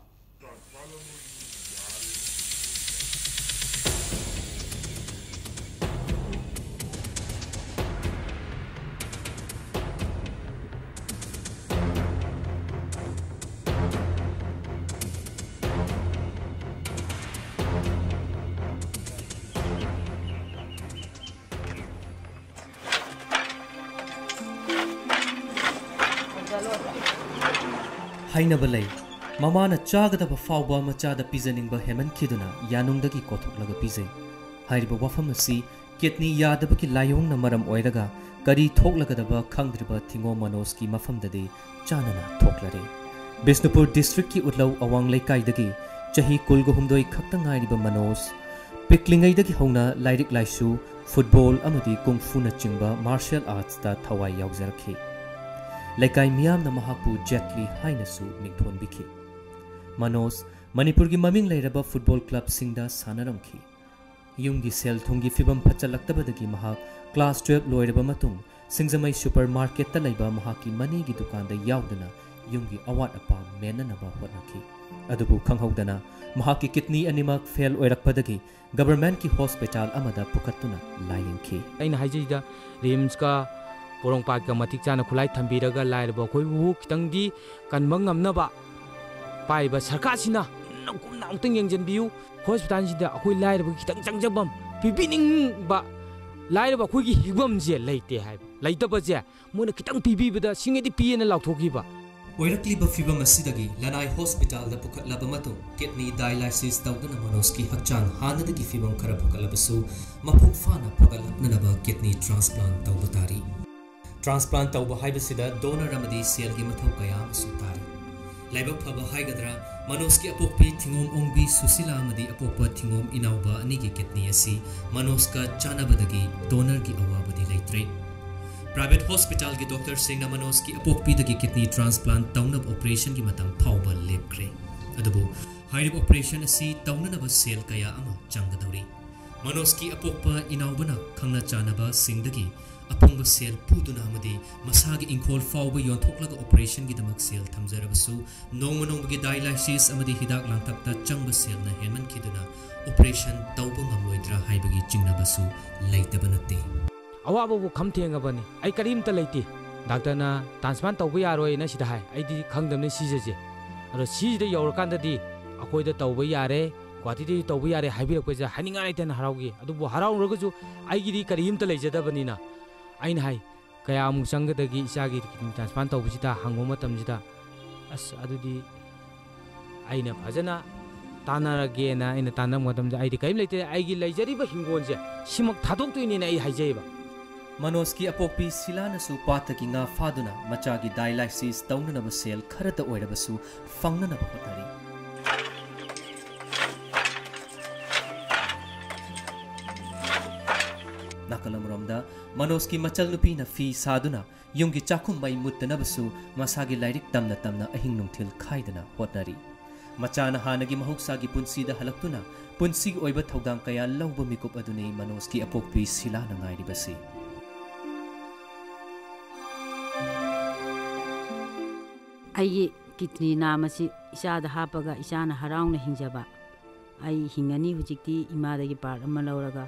ꯍꯥꯏꯅꯕ ꯂꯩ, ꯃꯃꯥꯅ ꯆꯥꯒꯗꯕ ꯐꯥꯎꯕ ꯃꯆꯥꯗ ꯄꯤꯖꯅꯤꯡꯕ ꯍꯦꯟꯃꯟꯈꯤꯗꯨꯅ ꯌꯥꯅꯨꯡꯗꯒꯤ ꯀꯣꯊꯣꯛꯂꯒ ꯄꯤꯖꯩ꯫ ꯍꯥꯏꯔꯤꯕ ꯋꯥꯐꯝ ꯑꯁꯤ kidney ꯌꯥꯗꯕꯒꯤ ꯂꯥꯏꯑꯣꯡꯅ ꯃꯔꯝ ꯑꯣꯏꯔꯒ ꯀꯔꯤ ꯊꯣꯛꯂꯒꯗꯕ ꯈꯪꯗ꯭ꯔꯤꯕ ꯊꯤꯉꯣ ꯃꯅꯣꯖꯀꯤ ꯃꯐꯝꯗꯗꯤ ꯆꯥꯅꯅ ꯊꯣꯛꯂꯔꯦ꯫ ꯕꯤꯁꯅꯨꯄꯨꯔ districtꯀꯤ ꯎꯠꯂꯧ ꯑꯋꯥꯡ ꯂꯩꯀꯥꯏꯗꯒꯤ ꯆꯍꯤ ꯀꯨꯟꯒ ꯍꯨꯝꯗꯣꯏ ꯈꯛꯇ ꯉꯥꯏꯔꯤꯕ ꯃꯅꯣꯖ ꯄꯤꯛꯂꯤꯉꯩꯗꯒꯤ ꯍꯧꯅ ꯂꯥꯏꯔꯤꯛ ꯂꯥꯏꯁꯨ, ꯐꯨꯠꯕꯣꯜ ꯑꯃꯗꯤ ꯀꯨꯡꯐꯨꯅꯆꯤꯡꯕ ꯃꯥꯔꯁꯤꯌꯦꯜ ꯑꯥꯔꯠꯁꯇ ꯊꯋꯥꯏ ꯌꯥꯎꯖꯔꯛꯈꯤ꯫ ꯂꯩꯀꯥꯏ ꯃꯤꯌꯥꯝꯅ ꯃꯍꯥꯛꯄꯨ ꯖꯦꯠ ꯂꯤ ꯍꯥꯏꯅꯁꯨ ꯃꯤꯡꯊꯣꯟꯕꯤꯈꯤ꯫ ꯃꯅꯣꯖ ꯃꯅꯤꯄꯨꯔꯒꯤ ꯃꯃꯤꯡ ꯂꯩꯔꯕ ꯐꯨꯠꯕꯣꯜ ꯀ꯭ꯂꯕꯁꯤꯡꯗ ꯁꯥꯟꯅꯔꯝꯈꯤ꯫ ꯌꯨꯝꯒꯤ ꯁꯦꯜ ꯊꯨꯝꯒꯤ ꯐꯤꯕꯝ ꯐꯠꯆꯜꯂꯛꯇꯕꯗꯒꯤ ꯃꯍꯥꯛ ꯀ꯭ꯂꯥꯁ ꯇꯨꯌꯦꯜꯕ ꯂꯣꯏꯔꯕ ꯃꯇꯨꯡ ꯁꯤꯡꯖꯃꯩ ꯁꯨꯄꯔ ꯃꯥꯔꯀꯦꯠꯇ ꯂꯩꯕ ꯃꯍꯥꯛꯀꯤ ꯃꯅꯦꯒꯤ ꯗꯨꯀꯥꯟꯗ ꯌꯥꯎꯗꯨꯅ ꯌꯨꯝꯒꯤ ꯑꯋꯥꯠ ꯑꯄꯥ ꯃꯦꯟꯅꯅꯕ ꯍꯣꯠꯅꯈꯤ꯫ ꯑꯗꯨꯕꯨ ꯈꯪꯍꯧꯗꯅ ꯃꯍꯥꯛꯀꯤ ꯀꯤꯗꯅꯤ ꯑꯅꯤꯃꯛ ꯐꯦꯜ ꯑꯣꯏꯔꯛꯄꯗꯒꯤ ꯒꯕꯔꯃꯦꯟꯠꯀꯤ ꯍꯣꯁꯄꯤꯇꯥꯜ ꯑꯃꯗ ꯄꯨꯈꯠꯇꯨꯅ ꯂꯥꯌꯦꯡꯈꯤ꯫ ꯑꯩꯅ ꯍꯥꯏꯖꯩꯗ, ꯔꯤꯝꯁꯀ ꯄꯣꯔꯣꯝꯄꯥꯠꯀ ꯃꯇꯤꯛ ꯆꯥꯅ ꯈꯨꯠꯂꯥꯏ ꯊꯝꯕꯤꯔꯒ ꯂꯥꯏꯔꯕ ꯑꯩꯈꯣꯏꯕꯨ ꯈꯤꯇꯪꯗꯤ ꯀꯟꯕ ꯉꯝꯅꯕ ꯄꯥꯏꯔꯤꯕ ꯁꯔꯀꯥꯔꯁꯤꯅ ꯀꯨꯞꯅ ꯑꯃꯨꯛꯇꯪ ꯌꯦꯡꯁꯤꯟꯕꯤꯌꯨ꯫ ꯍꯣꯁꯄꯤꯇꯥꯜꯁꯤꯗ ꯑꯩꯈꯣꯏ ꯂꯥꯏꯔꯕꯒꯤ ꯈꯤꯇꯪ ꯆꯪꯖꯐꯝ ꯄꯤꯕꯤꯅꯤꯡꯕ, ꯂꯥꯏꯔꯕ ꯑꯩꯈꯣꯏꯒꯤ ꯍꯤꯡꯐꯝꯁꯦ ꯂꯩꯇꯦ ꯍꯥꯏꯕ, ꯂꯩꯇꯕꯁꯦ ꯃꯣꯏꯅ ꯈꯤꯇꯪ ꯄꯤꯕꯤꯕꯗ ꯁꯤꯡꯉꯗꯤ ꯄꯤꯌꯦꯅ ꯂꯥꯎꯊꯣꯛꯈꯤꯕ꯫ ꯑꯣꯏꯔꯛꯂꯤꯕ ꯐꯤꯕꯝ ꯑꯁꯤꯗꯒꯤ ꯂꯅꯥꯏ ꯍꯣꯁꯄꯤꯇꯥꯜꯗ ꯄꯨꯈꯠꯂꯕ ꯃꯇꯨꯡ ꯀꯤꯗꯅꯤ ꯗꯥꯏꯂꯥꯏꯁꯤꯁ ꯇꯧꯗꯨꯅ ꯃꯅꯣꯖꯀꯤ ꯍꯛꯆꯥꯡ ꯍꯥꯟꯅꯗꯒꯤ ꯐꯤꯕꯝ ꯈꯔ ꯐꯒꯠꯂꯕꯁꯨ ꯃꯄꯨꯡ ꯐꯥꯅ ꯐꯒꯠꯂꯛꯅꯅꯕ ꯀꯤꯗꯅꯤ ꯇ꯭ꯔꯥꯟꯁꯄ꯭ꯂꯥꯟꯠ ꯇꯧꯕ ꯇꯥꯔꯤ꯫ ꯇ꯭ꯔꯥꯟꯁꯄ꯭ꯂꯥꯟꯠ ꯇꯧꯕ ꯍꯥꯏꯕꯁꯤꯗ ꯗꯣꯅꯔ ꯑꯃꯗꯤ ꯁꯦꯜꯒꯤ ꯃꯊꯧ ꯀꯌꯥ ꯑꯃꯁꯨ ꯇꯥꯔꯤ꯫ ꯂꯥꯏꯕꯛ ꯐꯕ ꯍꯥꯏꯒꯗ꯭ꯔꯥ, ꯃꯅꯣꯖꯀꯤ ꯑꯄꯣꯛꯄꯤ ꯊꯤꯉꯣꯝ ꯑꯣꯡꯕꯤ ꯁꯨꯁꯤꯂꯥ ꯑꯃꯗꯤ ꯑꯄꯣꯛꯄ ꯊꯤꯉꯣꯝ ꯏꯅꯥꯎꯕ ꯑꯅꯤꯒꯤ ꯀꯤꯗꯅꯤ ꯑꯁꯤ ꯃꯅꯣꯖꯀ ꯆꯥꯟꯅꯕꯗꯒꯤ ꯗꯣꯅꯔꯒꯤ ꯑꯋꯥꯕꯗꯤ ꯂꯩꯇ꯭ꯔꯦ꯫ ꯄ꯭ꯔꯥꯏꯚꯦꯠ ꯍꯣꯁꯄꯤꯇꯥꯜꯒꯤ ꯗꯣꯛꯇꯔꯁꯤꯡꯅ ꯃꯅꯣꯖꯀꯤ ꯑꯄꯣꯛꯄꯤꯗꯒꯤ ꯀꯤꯗꯅꯤ ꯇ꯭ꯔꯥꯟꯁꯄ꯭ꯂꯥꯟꯠ ꯇꯧꯅꯕ ꯑꯣꯄꯔꯦꯁꯟꯒꯤ ꯃꯇꯝ ꯐꯥꯎꯕ ꯂꯦꯞꯈ꯭ꯔꯦ꯫ ꯑꯗꯨꯕꯨ ꯍꯥꯏꯔꯤꯕ ꯑꯣꯄꯔꯦꯁꯟ ꯑꯁꯤ ꯇꯧꯅꯅꯕ ꯁꯦꯜ ꯀꯌꯥ ꯑꯃ ꯆꯪꯒꯗꯧꯔꯤ꯫ ꯃꯅꯣꯖꯀꯤ ꯑꯄꯣꯛꯄ ꯏꯅꯥꯎꯕꯅ ꯈꯪꯅ ꯆꯥꯟꯅꯕꯁꯤꯡꯗꯒꯤ ꯑꯐꯪꯕ ꯁꯦꯜ ꯄꯨꯗꯨꯅ ꯑꯃꯗꯤ ꯃꯁꯥꯒꯤ ꯏꯪꯈꯣꯜ ꯐꯥꯎꯕ ꯌꯣꯟꯊꯣꯛꯂꯒ ꯑꯣꯄꯔꯦꯁꯟꯒꯤꯗꯃꯛ ꯁꯦꯜ ꯊꯝꯖꯔꯕꯁꯨ, ꯅꯣꯡꯃ ꯅꯣꯡꯃꯒꯤ ꯗꯥꯏꯂꯥꯏꯁꯤꯁ ꯑꯃꯗꯤ ꯍꯤꯗꯥꯛ ꯂꯥꯡꯊꯛꯇ ꯆꯪꯕ ꯁꯦꯜꯅ ꯍꯦꯟꯃꯟꯈꯤꯗꯨꯅ ꯑꯣꯄꯔꯦꯁꯟ ꯇꯧꯕ ꯉꯝꯂꯣꯏꯗ꯭ꯔꯥ ꯍꯥꯏꯕꯒꯤ ꯆꯤꯡꯅꯕꯁꯨ ꯂꯩꯇꯕ ꯅꯠꯇꯦ꯫ ꯑꯋꯥꯕꯕꯨ ꯈꯝ ꯊꯦꯡꯉꯕꯅꯤ꯫ ꯑꯩ ꯀꯔꯤꯝꯇ ꯂꯩꯇꯦ꯫ ꯗꯥꯛꯇꯔꯅ ꯇ꯭ꯔꯥꯟꯁꯄ꯭ꯂꯥꯟ ꯇꯧꯕ ꯌꯥꯔꯣꯏꯅ ꯁꯤꯗ ꯍꯥꯏ꯫ ꯑꯩꯗꯤ ꯈꯪꯗꯕꯅꯤ ꯁꯤꯖꯁꯦ꯫ ꯑꯗꯣ ꯁꯤꯁꯤꯗ ꯌꯧꯔꯀꯥꯟꯗꯗꯤ ꯑꯩꯈꯣꯏꯗ ꯇꯧꯕ ꯌꯥꯔꯦ, ꯒꯨꯋꯥꯍꯥꯇꯤꯗꯁꯨ ꯇꯧꯕ ꯌꯥꯔꯦ ꯍꯥꯏꯕꯤꯔꯛꯄꯁꯦ ꯍꯥꯏꯅꯤꯡꯉꯥꯏ ꯂꯩꯇꯅ ꯍꯔꯥꯎꯈꯤ꯫ ꯑꯗꯨꯕꯨ ꯍꯔꯥꯎꯔꯒꯁꯨ ꯑꯩꯒꯤꯗꯤ ꯀꯔꯤꯝꯇ ꯂꯩꯖꯗꯕꯅꯤꯅ ꯑꯩꯅ ꯍꯥꯏ, "ꯀꯌꯥꯃꯨꯛ ꯆꯪꯒꯗꯒꯦ ꯏꯆꯥꯒꯤ ꯀꯤꯗꯅꯤ ꯇ꯭ꯔꯥꯟꯁꯄ꯭ꯂꯥꯟ ꯇꯧꯕꯁꯤꯗ?" ꯍꯪꯕ ꯃꯇꯝꯁꯤꯗ, "ꯑꯁ, ꯑꯗꯨꯗꯤ ꯑꯩꯅ ꯐꯖꯅ ꯇꯥꯟꯅꯔꯒꯦꯅ ꯑꯩꯅ ꯇꯥꯟꯅꯕ ꯃꯇꯝꯗ ꯑꯩꯗꯤ ꯀꯔꯤꯝ ꯂꯩꯇꯦ, ꯑꯩꯒꯤ ꯂꯩꯖꯔꯤꯕ ꯍꯤꯡꯒꯣꯜꯁꯦ ꯁꯤꯃꯛ ꯊꯥꯗꯣꯛꯇꯣꯏꯅꯦꯅ ꯑꯩ ꯍꯥꯏꯖꯩꯌꯦꯕ"꯫ ꯃꯅꯣꯖꯀꯤ ꯑꯄꯣꯛꯄꯤ ꯁꯤꯂꯥꯅꯁꯨ ꯄꯥꯠꯇꯒꯤ ꯉꯥ ꯐꯥꯗꯨꯅ ꯃꯆꯥꯒꯤ ꯗꯥꯏꯂꯥꯏꯁꯤꯁ ꯇꯧꯅꯅꯕ ꯁꯦꯜ ꯈꯔꯇ ꯑꯣꯏꯔꯕꯁꯨ ꯐꯪꯅꯅꯕ ꯍꯣꯠꯅꯔꯤ꯫ ꯀꯂꯝꯔꯣꯝꯗ ꯃꯅꯣꯖꯀꯤ ꯃꯆꯜꯅꯨꯄꯤꯅ ꯐꯤ ꯁꯥꯗꯨꯅ ꯌꯨꯝꯒꯤ ꯆꯥꯛꯈꯨꯝ ꯃꯩ ꯃꯨꯠꯇꯅꯕꯁꯨ ꯃꯁꯥꯒꯤ ꯂꯥꯏꯔꯤꯛ ꯇꯝꯅ ꯇꯝꯅ ꯑꯍꯤꯡ ꯅꯨꯡꯊꯤꯜ ꯈꯥꯏꯗꯅ ꯍꯣꯠꯅꯔꯤ꯫ ꯃꯆꯥꯅ ꯍꯥꯟꯅꯒꯤ ꯃꯍꯧꯁꯥꯒꯤ ꯄꯨꯟꯁꯤꯗ ꯍꯜꯂꯛꯇꯨꯅ ꯄꯨꯟꯁꯤꯒꯤ ꯑꯣꯏꯕ ꯊꯧꯗꯥꯡ ꯀꯌꯥ ꯂꯧꯕ ꯃꯤꯀꯨꯞ ꯑꯗꯨꯅꯤ ꯃꯅꯣꯖꯀꯤ ꯑꯄꯣꯛꯄꯤ ꯁꯤꯂꯥꯅ ꯉꯥꯏꯔꯤꯕꯁꯤ꯫ ꯑꯩꯒꯤ ꯀꯤꯗꯅꯤ ꯅꯥꯝ ꯑꯁꯤ ꯏꯆꯥꯗ ꯍꯥꯞꯄꯒ ꯏꯆꯥꯅ ꯍꯔꯥꯎꯅ ꯍꯤꯡꯖꯕ꯫ ꯑꯩ ꯍꯤꯡꯉꯅꯤ ꯍꯧꯖꯤꯛꯇꯤ ꯏꯃꯥꯗꯒꯤ ꯄꯥꯔꯠ ꯑꯃ ꯂꯧꯔꯒ꯫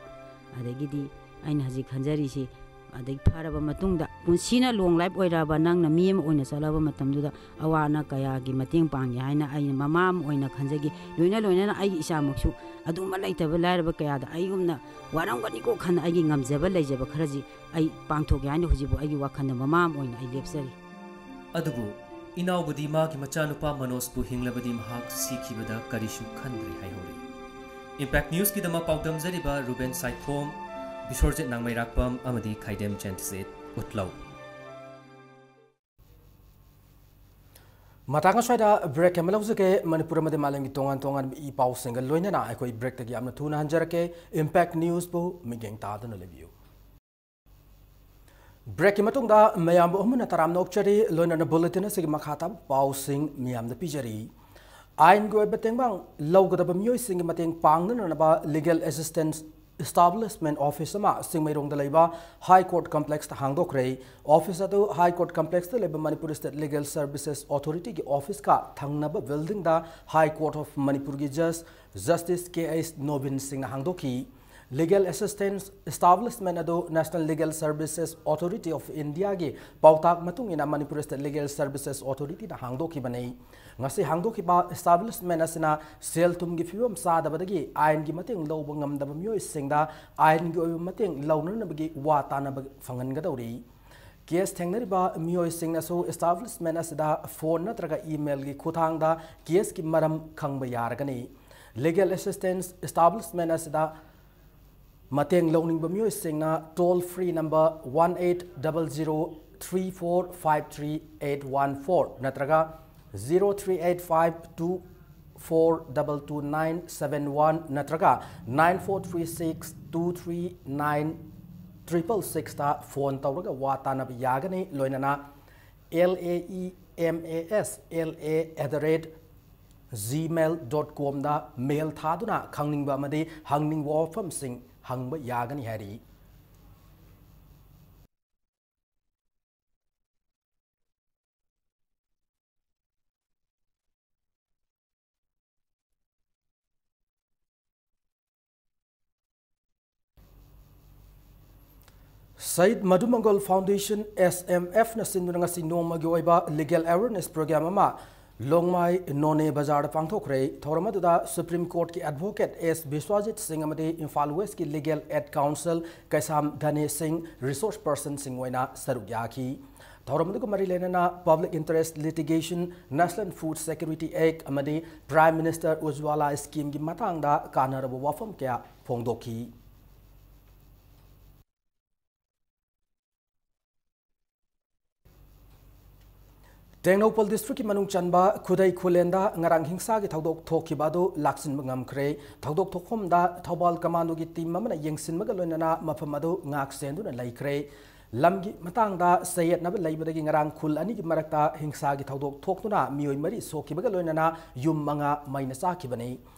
ꯑꯗꯒꯤꯗꯤ ꯑꯩꯅ ꯍꯧꯖꯤꯛ ꯈꯟꯖꯔꯤꯁꯤ, ꯑꯗꯒꯤ ꯐꯔꯕ ꯃꯇꯨꯡꯗ ꯄꯨꯟꯁꯤꯅ ꯂꯣꯡ ꯂꯥꯏꯐ ꯑꯣꯏꯔꯛꯑꯕ ꯅꯪꯅ ꯃꯤ ꯑꯃ ꯑꯣꯏꯅ ꯆꯠꯂꯕ ꯃꯇꯝꯗꯨꯗ ꯑꯋꯥ ꯑꯅꯥ ꯀꯌꯥꯒꯤ ꯃꯇꯦꯡ ꯄꯥꯡꯒꯦ ꯍꯥꯏꯅ ꯑꯩꯅ ꯃꯃꯥ ꯑꯃ ꯑꯣꯏꯅ ꯈꯟꯖꯒꯦ꯫ ꯂꯣꯏꯅ ꯂꯣꯏꯅꯅ ꯑꯩꯒꯤ ꯏꯆꯥꯃꯛꯁꯨ ꯑꯗꯨꯒꯨꯝꯕ ꯂꯩꯇꯕ ꯂꯥꯏꯔꯕ ꯀꯌꯥꯗ ꯑꯩꯒꯨꯝꯅ ꯋꯥꯔꯝꯒꯅꯤꯀꯣ ꯈꯟꯅ ꯑꯩꯒꯤ ꯉꯝꯖꯕ ꯂꯩꯖꯕ ꯈꯔꯁꯤ ꯑꯩ ꯄꯥꯡꯊꯣꯛꯀꯦ ꯍꯥꯏꯅ ꯍꯧꯖꯤꯛꯄꯨ ꯑꯩꯒꯤ ꯋꯥꯈꯜꯗ ꯃꯃꯥ ꯑꯃ ꯑꯣꯏꯅ ꯑꯩ ꯂꯦꯞꯆꯔꯤ꯫ ꯑꯗꯨꯕꯨ ꯏꯅꯥꯎꯕꯨꯗꯤ ꯃꯥꯒꯤ ꯃꯆꯥꯅꯨꯄꯥ ꯃꯅꯣꯖꯄꯨ ꯍꯤꯡꯂꯕꯗꯤ ꯃꯍꯥꯛ ꯁꯤꯈꯤꯕꯗ ꯀꯔꯤꯁꯨ ꯈꯟꯗ꯭ꯔꯦ ꯍꯥꯏꯍꯧꯔꯤ꯫ ꯏꯝꯄꯦꯛ ꯅ꯭ꯌꯨꯁꯀꯤꯗꯃꯛ ꯄꯥꯎꯗꯝꯖꯔꯤꯕ ꯔꯨꯕꯦꯟ ꯁꯥꯏꯈꯣꯝ, ꯕꯤꯁꯣꯔꯖꯤꯠ ꯅꯥꯡꯃꯩꯔꯥꯛꯄꯝ ꯑꯃꯗꯤ ꯈꯥꯏꯗꯦꯝ ꯆꯦꯟꯖꯤꯠ ꯎꯠꯂꯧ꯫ ꯃꯇꯥꯡ ꯑꯁ꯭ꯋꯥꯏꯗ ꯕ꯭ꯔꯦꯛ ꯑꯃ ꯂꯧꯖꯒꯦ꯫ ꯃꯅꯤꯄꯨꯔ ꯑꯃꯗꯤ ꯃꯥꯂꯦꯝꯒꯤ ꯇꯣꯉꯥꯟ ꯇꯣꯉꯥꯟꯕ ꯏ ꯄꯥꯎꯁꯤꯡꯒ ꯂꯣꯏꯅꯅ ꯑꯩꯈꯣꯏ ꯕ꯭ꯔꯦꯛꯇꯒꯤ ꯌꯥꯝꯅ ꯊꯨꯅ ꯍꯟꯖꯔꯛꯀꯦ꯫ ꯏꯝꯄꯦꯛ ꯅ꯭ꯌꯨꯁꯄꯨ ꯃꯤꯠꯌꯦꯡ ꯇꯥꯗꯨꯅ ꯂꯩꯕꯤꯌꯨ꯫ ꯕ꯭ꯔꯦꯛꯀꯤ ꯃꯇꯨꯡꯗ ꯃꯌꯥꯝꯕꯨ ꯑꯃꯨꯟꯅ ꯇꯔꯥꯝꯅ ꯑꯣꯛꯆꯔꯤ꯫ ꯂꯣꯏꯅꯅ ꯕꯨꯂꯦꯇꯤꯟ ꯑꯁꯤꯒꯤ ꯃꯈꯥ ꯇꯥꯕ ꯄꯥꯎꯁꯤꯡ ꯃꯤꯌꯥꯝꯗ ꯄꯤꯖꯔꯤ꯫ ꯑꯥꯏꯟꯒꯤ ꯑꯣꯏꯕ ꯇꯦꯡꯕꯥꯡ ꯂꯧꯒꯗꯕ ꯃꯤꯑꯣꯏꯁꯤꯡꯒꯤ ꯃꯇꯦꯡ ꯄꯥꯡꯅꯅꯕ ꯂꯤꯒꯦꯜ ꯑꯦꯁꯤꯁꯇꯦꯟꯁ ꯏꯁꯇꯥꯕ꯭ꯂꯤꯁꯃꯦꯟ ꯑꯣꯐꯤꯁ ꯑꯃ ꯆꯤꯡꯃꯩꯔꯣꯡꯗ ꯂꯩꯕ ꯍꯥꯏ ꯀꯣꯔꯠ ꯀꯝꯄ꯭ꯂꯦꯛꯁꯇ ꯍꯥꯡꯗꯣꯛꯈ꯭ꯔꯦ꯫ ꯑꯣꯐꯤꯁ ꯑꯗꯨ ꯍꯥꯏ ꯀꯣꯔꯠ ꯀꯝꯄ꯭ꯂꯦꯛꯁꯇ ꯂꯩꯕ ꯃꯅꯤꯄꯨꯔ ꯁ꯭ꯇꯦꯠ ꯂꯤꯒꯦꯜ ꯁꯔꯚꯤꯁꯦꯁ ꯑꯣꯊꯣꯔꯤꯇꯤꯒꯤ ꯑꯣꯐꯤꯁꯀ ꯊꯪꯅꯕ ꯕꯤꯜꯗꯤꯡꯗ ꯍꯥꯏ ꯀꯣꯔꯠ ꯑꯣꯐ ꯃꯅꯤꯄꯨꯔꯒꯤ ꯖꯁ ꯖꯁꯇꯤꯁ ꯀꯦ ꯑꯩꯆ ꯅꯣꯕꯤꯟ ꯁꯤꯡꯅ ꯍꯥꯡꯗꯣꯛꯈꯤ꯫ ꯂꯤꯒꯦꯜ ꯑꯦꯁꯤꯁꯇꯦꯟꯁ ꯏꯁꯇꯥꯕ꯭ꯂꯤꯁꯃꯦꯟ ꯑꯗꯨ national legal services authority of ꯏꯟꯗꯤꯌꯥꯒꯤ ꯄꯥꯎꯇꯥꯛ ꯃꯇꯨꯡ ꯏꯟꯅ ꯃꯅꯤꯄꯨꯔ ꯁ꯭ꯇꯦꯠ ꯂꯤꯒꯦꯜ ꯁꯔꯚꯤꯁꯦꯁ ꯑꯣꯊꯣꯔꯤꯇꯤꯅ ꯍꯥꯡꯗꯣꯛꯈꯤꯕꯅꯤ꯫ ꯉꯁꯤ ꯍꯥꯡꯗꯣꯛꯈꯤꯕ ꯏꯁꯇꯥꯕ꯭ꯂꯤꯁꯃꯦꯟ ꯑꯁꯤꯅ ꯁꯦꯜ ꯊꯨꯝꯒꯤ ꯐꯤꯕꯝ ꯆꯥꯗꯕꯗꯒꯤ ꯑꯥꯏꯟꯒꯤ ꯃꯇꯦꯡ ꯂꯧꯕ ꯉꯝꯗꯕ ꯃꯤꯑꯣꯏꯁꯤꯡꯗ ꯑꯥꯏꯟꯒꯤ ꯑꯣꯏꯕ ꯃꯇꯦꯡ ꯂꯧꯅꯅꯕꯒꯤ ꯋꯥ ꯇꯥꯅꯕ ꯐꯪꯍꯟꯒꯗꯧꯔꯤ꯫ ꯀꯦꯁ ꯊꯦꯡꯅꯔꯤꯕ ꯃꯤꯑꯣꯏꯁꯤꯡꯅꯁꯨ ꯏꯁꯇꯥꯕ꯭ꯂꯤꯁꯃꯦꯟ ꯑꯁꯤꯗ ꯐꯣꯟ ꯅꯠꯇ꯭ꯔꯒ ꯏꯃꯦꯜꯒꯤ ꯈꯨꯠꯊꯥꯡꯗ ꯀꯦꯁꯀꯤ ꯃꯔꯝ ꯈꯪꯕ ꯌꯥꯔꯒꯅꯤ꯫ ꯂꯤꯒꯦꯜ ꯑꯦꯁꯤꯁꯇꯦꯟꯁ ꯏꯁꯇꯥꯕ꯭ꯂꯤꯁꯃꯦꯟ ꯑꯁꯤꯗ ꯃꯇꯦꯡ ꯂꯧꯅꯤꯡꯕ ꯃꯤꯑꯣꯏꯁꯤꯡꯅ toll free number one eight double zero three four five three eight one four ꯅꯠꯇ꯭ꯔꯒ zero three eight five two four double two nine seven one ꯅꯠꯇ꯭ꯔꯒ nine four three six two three nine triple ꯁꯤꯛꯁꯇ phone ꯇꯧꯔꯒ ꯋꯥ ꯇꯥꯅꯕ ꯌꯥꯒꯅꯤ꯫ ꯂꯣꯏꯅꯅ L A E M A S L A at the rate gmail dot comꯗ ꯃꯦꯜ ꯊꯥꯗꯨꯅ ꯈꯪꯅꯤꯡꯕ ꯑꯃꯗꯤ ꯍꯪꯅꯤꯡꯕ ꯋꯥꯐꯝꯁꯤꯡ ꯍꯪꯕ ꯌꯥꯒꯅꯤ ꯍꯥꯏꯔꯤ꯫ ꯁꯍꯤꯗ ꯃꯙꯨ ꯃꯪꯒꯣꯜ ꯐꯥꯎꯟꯗꯦꯁꯟ, S M F, ꯅ ꯁꯤꯟꯗꯨꯅ ꯉꯁꯤ ꯅꯣꯡꯃꯒꯤ ꯑꯣꯏꯕ ꯂꯤꯒꯦꯜ ꯑꯦꯋꯦꯔꯅꯦꯁ ꯄ꯭ꯔꯣꯒ꯭ꯔꯥꯝ ꯑꯃ ꯂꯣꯡꯃꯥꯏ ꯅꯣꯅꯦ ꯕꯖꯥꯔꯗ ꯄꯥꯡꯊꯣꯛꯈ꯭ꯔꯦ꯫ ꯊꯧꯔꯝ ꯑꯗꯨꯗ ꯁꯨꯄ꯭ꯔꯤꯝ ꯀꯣꯔꯠꯀꯤ ꯑꯦꯗꯚꯣꯀꯦꯠ ꯑꯦꯁ ꯕꯤꯁ꯭ꯋꯥꯖꯤꯠ ꯁꯤꯡ ꯑꯃꯗꯤ ꯏꯝꯐꯥꯜ ꯋꯦꯁ꯭ꯠꯀꯤ ꯂꯤꯒꯦꯜ ꯑꯦꯗ ꯀꯥꯎꯟꯁꯤꯜ ꯀꯩꯁꯥꯝ ꯙꯅꯦ ꯁꯤꯡ ꯔꯤꯁꯣꯔꯁ ꯄꯔꯁꯟꯁꯤꯡ ꯑꯣꯏꯅ ꯁꯔꯨꯛ ꯌꯥꯈꯤ꯫ ꯊꯧꯔꯝ ꯑꯗꯨꯒ ꯃꯔꯤ ꯂꯩꯅꯅ public interest litigation, national food security act ꯑꯃꯗꯤ ꯄ꯭ꯔꯥꯏꯝ ꯃꯤꯅꯤꯁꯇꯔ ꯎꯖ꯭ꯋꯥꯂꯥ ꯁ꯭ꯀꯤꯝꯒꯤ ꯃꯇꯥꯡꯗ ꯀꯥꯟꯅꯔꯕ ꯋꯥꯐꯝ ꯀꯌꯥ ꯐꯣꯡꯗꯣꯛꯈꯤ꯫ ꯇꯦꯡꯅꯧꯄꯜ ꯗꯤꯁꯇ꯭ꯔꯤꯛꯀꯤ ꯃꯅꯨꯡ ꯆꯟꯕ ꯈꯨꯗꯩ ꯈꯨꯂꯦꯟꯗ ꯉꯔꯥꯡ ꯍꯤꯡꯁꯥꯒꯤ ꯊꯧꯗꯣꯛ ꯊꯣꯛꯈꯤꯕ ꯑꯗꯨ ꯂꯥꯛꯁꯤꯟꯕ ꯉꯝꯈ꯭ꯔꯦ꯫ ꯊꯧꯗꯣꯛ ꯊꯣꯛꯐꯝꯗ ꯊꯧꯕꯥꯜ ꯀꯃꯥꯟꯗꯣꯒꯤ ꯇꯤꯝ ꯑꯃꯅ ꯌꯦꯡꯁꯤꯟꯕꯒ ꯂꯣꯏꯅꯅ ꯃꯐꯝ ꯑꯗꯨ ꯉꯥꯛ ꯁꯦꯟꯗꯨꯅ ꯂꯩꯈ꯭ꯔꯦ꯫ ꯂꯝꯒꯤ ꯃꯇꯥꯡꯗ ꯆꯌꯦꯠꯅꯕ ꯂꯩꯕꯗꯒꯤ ꯉꯔꯥꯡ ꯈꯨꯜ ꯑꯅꯤꯒꯤ ꯃꯔꯛꯇ ꯍꯤꯡꯁꯥꯒꯤ ꯊꯧꯗꯣꯛ ꯊꯣꯛꯇꯨꯅ ꯃꯤꯑꯣꯏ ꯃꯔꯤ ꯁꯣꯛꯈꯤꯕꯒ ꯂꯣꯏꯅꯅ ꯌꯨꯝ ꯃꯉꯥ ꯃꯩꯅ ꯆꯥꯛꯈꯤꯕꯅꯤ꯫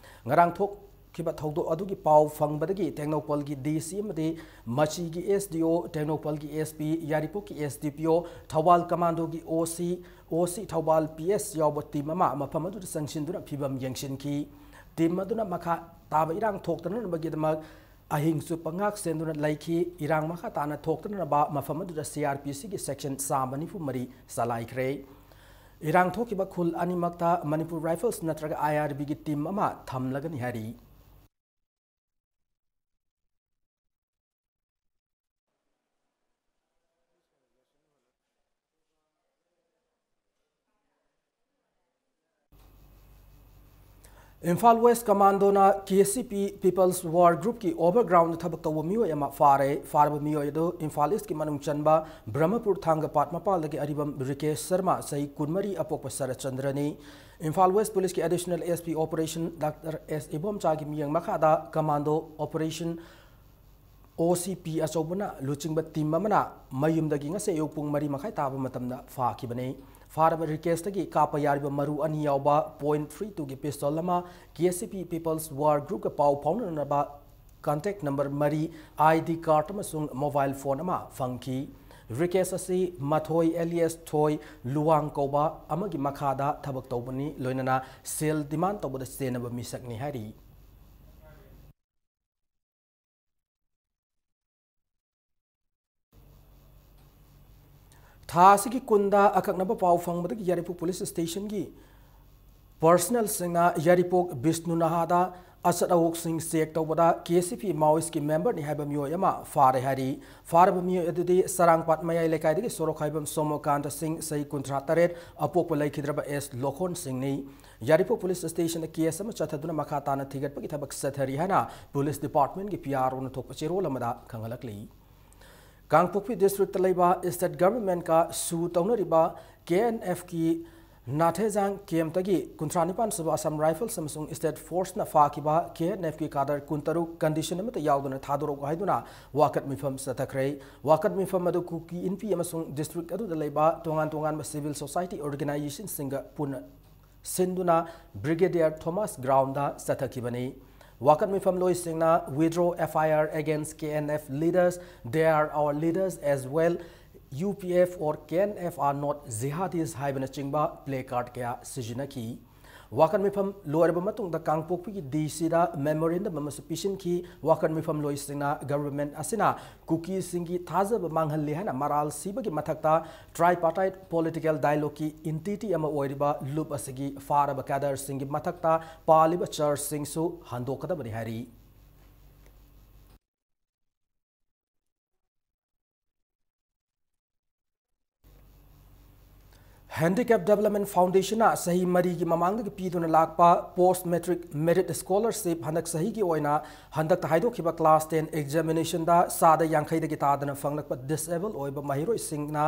ꯉꯔꯥꯡ ꯊꯣꯛꯈꯤꯕ ꯊꯧꯗꯣꯛ ꯑꯗꯨꯒꯤ ꯄꯥꯎ ꯐꯪꯕꯗꯒꯤ ꯇꯦꯡꯅꯧꯄꯜꯒꯤ D C ꯑꯃꯗꯤ ꯃꯆꯤꯒꯤ S D O, ꯇꯦꯡꯅꯧꯄꯜꯒꯤ S P, ꯌꯥꯏꯔꯤꯄꯣꯛꯀꯤ S D P O, Thoubal ꯀꯃꯥꯟꯗꯣꯒꯤ O C, O C Thoubal P S ꯌꯥꯎꯕ ꯇꯤꯝ ꯑꯃ ꯃꯐꯝ ꯑꯗꯨꯗ ꯆꯪꯁꯤꯟꯗꯨꯅ ꯐꯤꯚꯝ ꯌꯦꯡꯁꯤꯟꯈꯤ꯫ ꯇꯤꯝ ꯑꯗꯨꯅ ꯃꯈꯥ ꯇꯥꯕ ꯏꯔꯥꯡ ꯊꯣꯛꯇꯅꯅꯕꯒꯤꯗꯃꯛ ꯑꯍꯤꯡ ꯆꯨꯞꯄ ꯉꯥꯛ ꯁꯦꯟꯗꯨꯅ ꯂꯩꯈꯤ꯫ ꯏꯔꯥꯡ ꯃꯈꯥ ꯇꯥꯅ ꯊꯣꯛꯇꯅꯅꯕ ꯃꯐꯝ ꯑꯗꯨꯗ C R P Cꯒꯤ section ꯆꯥꯝꯃ ꯅꯤꯐꯨ ꯃꯔꯤ ꯆꯂꯥꯏꯈ꯭ꯔꯦ꯫ ꯏꯔꯥꯡ ꯊꯣꯛꯈꯤꯕ ꯈꯨꯜ ꯑꯅꯤꯃꯛꯇ ꯃꯅꯤꯄꯨꯔ ꯔꯥꯏꯐꯜꯁ ꯅꯠꯇ꯭ꯔꯒ I R Bꯒꯤ ꯇꯤꯝ ꯑꯃ ꯊꯝꯂꯒꯅꯤ ꯍꯥꯏꯔꯤ꯫ ꯏꯝꯐꯥꯜ ꯋꯦꯁ꯭ꯠ ꯀꯃꯥꯟꯗꯣꯅ K C P People's War Groupꯀꯤ ꯑꯣꯚꯔꯒ꯭ꯔꯥꯎꯟꯗ ꯊꯕꯛ ꯇꯧꯕ ꯃꯤꯑꯣꯏ ꯑꯃ ꯐꯥꯔꯦ꯫ ꯐꯥꯔꯕ ꯃꯤꯑꯣꯏ ꯑꯗꯨ ꯏꯝꯐꯥꯜ ꯏꯁ꯭ꯠꯀꯤ ꯃꯅꯨꯡ ꯆꯟꯕ ꯕ꯭ꯔꯍꯃꯄꯨꯔ ꯊꯥꯡꯒꯄꯥꯠ ꯃꯄꯥꯜꯗꯒꯤ ꯑꯔꯤꯕꯝ ꯔꯤꯀꯦꯁ ꯁꯔꯃ, ꯆꯍꯤ ꯀꯨꯟꯃꯔꯤ, ꯑꯄꯣꯛꯄ ꯁꯔꯠꯆꯟꯗ꯭ꯔꯅꯤ꯫ ꯏꯝꯐꯥꯜ ꯋꯦꯁ꯭ꯠ ꯄꯨꯂꯤꯁꯀꯤ additional S P operation doctor S ꯏꯕꯣꯝꯆꯥꯒꯤ ꯃꯤꯠꯌꯦꯡ ꯃꯈꯥꯗ ꯀꯃꯥꯟꯗꯣ ꯑꯣꯄꯔꯦꯁꯟ ꯑꯣ ꯁꯤ ꯄꯤ ꯑꯆꯧꯕꯅ ꯂꯨꯆꯤꯡꯕ ꯇꯤꯝ ꯑꯃꯅ ꯃꯌꯨꯝꯗꯒꯤ ꯉꯁꯤ ꯑꯌꯨꯛ ꯄꯨꯡ ꯃꯔꯤ ꯃꯈꯥꯏ ꯇꯥꯕ ꯃꯇꯝꯗ ꯐꯥꯈꯤꯕꯅꯤ꯫ ꯐꯥꯔꯕ ꯔꯤꯀꯦꯁꯇꯒꯤ ꯀꯥꯞꯄ ꯌꯥꯔꯤꯕ ꯃꯔꯨ ꯑꯅꯤ ꯌꯥꯎꯕ ꯄꯣꯏꯟ ꯊ꯭ꯔꯤ ꯇꯨꯒꯤ ꯄꯤꯁꯇꯣꯜ ꯑꯃ, ꯀꯦ ꯁꯤ ꯄꯤ ꯄꯤꯄꯜꯁ ꯋꯥꯔ ꯒ꯭ꯔꯨꯞꯀ ꯄꯥꯎ ꯐꯥꯎꯅꯅꯕ ꯀꯟꯇꯦꯛ ꯅꯝꯕꯔ ꯃꯔꯤ, ꯑꯥꯏ ꯗꯤ ꯀꯥꯔꯗ ꯑꯃꯁꯨꯡ ꯃꯣꯕꯥꯏꯜ ꯐꯣꯟ ꯑꯃ ꯐꯪꯈꯤ꯫ ꯔꯤꯀꯦꯁ ꯑꯁꯤ ꯃꯊꯣꯏ ꯑꯦꯂꯤꯌꯁ ꯊꯣꯏ ꯂꯨꯋꯥꯡ ꯀꯧꯕ ꯑꯃꯒꯤ ꯃꯈꯥꯗ ꯊꯕꯛ ꯇꯧꯕꯅꯤ, ꯂꯣꯏꯅꯅ ꯁꯦꯜ ꯗꯤꯃꯥꯟ ꯇꯧꯕꯗ ꯆꯦꯟꯅꯕ ꯃꯤꯁꯛꯅꯤ ꯍꯥꯏꯔꯤ꯫ ꯊꯥ ꯑꯁꯤꯒꯤ ꯀꯨꯟꯗ ꯑꯀꯛꯅꯕ ꯄꯥꯎ ꯐꯪꯕꯗꯒꯤ ꯌꯥꯏꯔꯤꯄꯣꯛ ꯄꯨꯂꯤꯁ ꯁ꯭ꯇꯦꯁꯟꯒꯤ ꯄꯔꯁꯅꯦꯜꯁꯤꯡꯅ ꯌꯥꯏꯔꯤꯄꯣꯛ ꯕꯤꯁꯅꯨ ꯅꯍꯥꯗ ꯑꯆꯠ ꯑꯋꯣꯛꯁꯤꯡ ꯆꯦꯛ ꯇꯧꯕꯗ ꯀꯦ ꯁꯤ ꯄꯤ ꯃꯥꯑꯣꯏꯁꯀꯤ ꯃꯦꯝꯕꯔꯅꯤ ꯍꯥꯏꯕ ꯃꯤꯑꯣꯏ ꯑꯃ ꯐꯥꯔꯦ ꯍꯥꯏꯔꯤ꯫ ꯐꯥꯔꯕ ꯃꯤꯑꯣꯏ ꯑꯗꯨꯗꯤ ꯆꯔꯥꯡꯄꯥꯠ ꯃꯌꯥꯏ ꯂꯩꯀꯥꯏꯗꯒꯤ ꯁꯣꯔꯣꯛ ꯈꯥꯏꯕꯝ ꯁꯣꯃꯣꯀꯥꯟꯇ ꯁꯤꯡ, ꯆꯍꯤ ꯀꯨꯟꯊ꯭ꯔꯥ ꯇꯔꯦꯠ, ꯑꯄꯣꯛꯄ ꯂꯩꯈꯤꯗ꯭ꯔꯕ ꯑꯦꯁ ꯂꯣꯈꯣꯟ ꯁꯤꯡꯅꯤ꯫ ꯌꯥꯏꯔꯤꯄꯣꯛ ꯄꯨꯂꯤꯁ ꯁ꯭ꯇꯦꯁꯟꯗ ꯀꯦꯁ ꯑꯃ ꯆꯠꯊꯗꯨꯅ ꯃꯈꯥ ꯇꯥꯅ ꯊꯤꯒꯠꯄꯒꯤ ꯊꯕꯛ ꯆꯠꯊꯔꯤ ꯍꯥꯏꯅ ꯄꯨꯂꯤꯁ ꯗꯤꯄꯥꯔꯠꯃꯦꯟꯒꯤ ꯄꯤ ꯑꯥꯔ ꯑꯣꯅ ꯊꯣꯛꯄ ꯆꯦꯔꯣꯜ ꯑꯃꯗ ꯈꯪꯍꯜꯂꯛꯂꯤ꯫ ꯀꯥꯡꯄꯣꯛꯄꯤ ꯗꯤꯁꯇ꯭ꯔꯤꯛꯇ ꯂꯩꯕ ꯁ꯭ꯇꯦꯠ ꯒꯚꯔꯟꯃꯦꯟꯠꯀ ꯁꯨ ꯇꯧꯅꯔꯤꯕ ꯀꯦ ꯑꯦꯟ ꯑꯦꯐꯀꯤ ꯅꯥꯊꯦꯖꯥꯡ ꯀꯦꯝꯞꯇꯒꯤ ꯀꯨꯟꯊ꯭ꯔꯥ ꯅꯤꯄꯥꯟ ꯁꯨꯕ ꯑꯁꯥꯝ ꯔꯥꯏꯐꯜꯁ ꯑꯃꯁꯨꯡ ꯁ꯭ꯇꯦꯠ ꯐꯣꯔꯁꯅ ꯐꯥꯈꯤꯕ ꯀꯦ ꯑꯦꯟ ꯑꯦꯐꯀꯤ ꯀꯥꯗꯔ ꯀꯨꯟꯇꯔꯨꯛ ꯀꯟꯗꯤꯁꯟ ꯑꯃꯠꯇ ꯌꯥꯎꯗꯅ ꯊꯥꯗꯣꯔꯛꯎ ꯍꯥꯏꯗꯨꯅ ꯋꯥꯀꯠ ꯃꯤꯐꯝ ꯆꯠꯊꯈ꯭ꯔꯦ꯫ ꯋꯥꯀꯠ ꯃꯤꯐꯝ ꯑꯗꯨ ꯀꯨꯀꯤ ꯏꯟꯄꯤ ꯑꯃꯁꯨꯡ ꯗꯤꯁꯇ꯭ꯔꯤꯛ ꯑꯗꯨꯗ ꯂꯩꯕ ꯇꯣꯉꯥꯟ ꯇꯣꯉꯥꯟꯕ ꯁꯤꯚꯤꯜ ꯁꯣꯁꯥꯏꯇꯤ ꯑꯣꯔꯒꯅꯥꯏꯖꯦꯁꯟꯁꯤꯡꯒ ꯄꯨꯟꯅ ꯁꯤꯟꯗꯨꯅ ꯕ꯭ꯔꯤꯒꯦꯗꯤꯌꯔ ꯊꯣꯃꯥꯁ ꯒ꯭ꯔꯥꯎꯟꯗ ꯆꯠꯊꯈꯤꯕꯅꯤ꯫ ꯋꯥꯀꯠ ꯃꯤꯐꯝ ꯂꯣꯏꯁꯤꯡꯅ withdraw F I R against K N F leaders, they are our leaders as well, U P F or K N F are not jihadis ꯍꯥꯏꯕꯅꯆꯤꯡꯕ ꯄ꯭ꯂꯦ ꯀꯥꯔꯗ ꯀꯌꯥ ꯁꯤꯖꯤꯟꯅꯈꯤ꯫ ꯋꯥꯀꯠ ꯃꯤꯐꯝ ꯂꯣꯏꯔꯕ ꯃꯇꯨꯡꯗ ꯀꯥꯡꯄꯣꯛꯄꯤꯒꯤ ꯗꯤ ꯁꯤꯗ ꯃꯦꯃꯣꯔꯦꯟꯗꯝ ꯑꯃꯁꯨ ꯄꯤꯁꯤꯟꯈꯤ꯫ ꯋꯥꯀꯠ ꯃꯤꯐꯝ ꯂꯣꯏꯁꯤꯡꯅ ꯒꯚꯔꯟꯃꯦꯟꯠ ꯑꯁꯤꯅ ꯀꯨꯀꯤꯁꯤꯡꯒꯤ ꯊꯥꯖꯕ ꯃꯥꯡꯍꯜꯂꯤ ꯍꯥꯏꯅ ꯃꯔꯥꯜ ꯁꯤꯕꯒꯤ ꯃꯊꯛꯇ tripartite political dialogueꯀꯤ entity ꯑꯃ ꯑꯣꯏꯔꯤꯕ ꯂꯨꯞ ꯑꯁꯤꯒꯤ ꯐꯥꯔꯕ ꯀꯦꯗꯔꯁꯤꯡꯒꯤ ꯃꯊꯛꯇ ꯄꯥꯜꯂꯤꯕ ꯆꯥꯔꯖꯁꯤꯡꯁꯨ ꯍꯟꯗꯣꯛꯀꯗꯕꯅꯤ ꯍꯥꯏꯔꯤ꯫ Handicap Development Foundationꯅ ꯆꯍꯤ ꯃꯔꯤꯒꯤ ꯃꯃꯥꯡꯗꯒꯤ ꯄꯤꯗꯨꯅ ꯂꯥꯛꯄ Post Matric Merit Scholarship ꯍꯟꯗꯛ ꯆꯍꯤꯒꯤ ꯑꯣꯏꯅ ꯍꯟꯗꯛꯇ ꯍꯥꯏꯗꯣꯛꯈꯤꯕ Class ten Examinationꯗ ꯆꯥꯗ ꯌꯥꯡꯈꯩꯗꯒꯤ ꯇꯥꯗꯅ ꯐꯪꯂꯛꯄ disable ꯑꯣꯏꯕ ꯃꯍꯩꯔꯣꯏꯁꯤꯡꯅ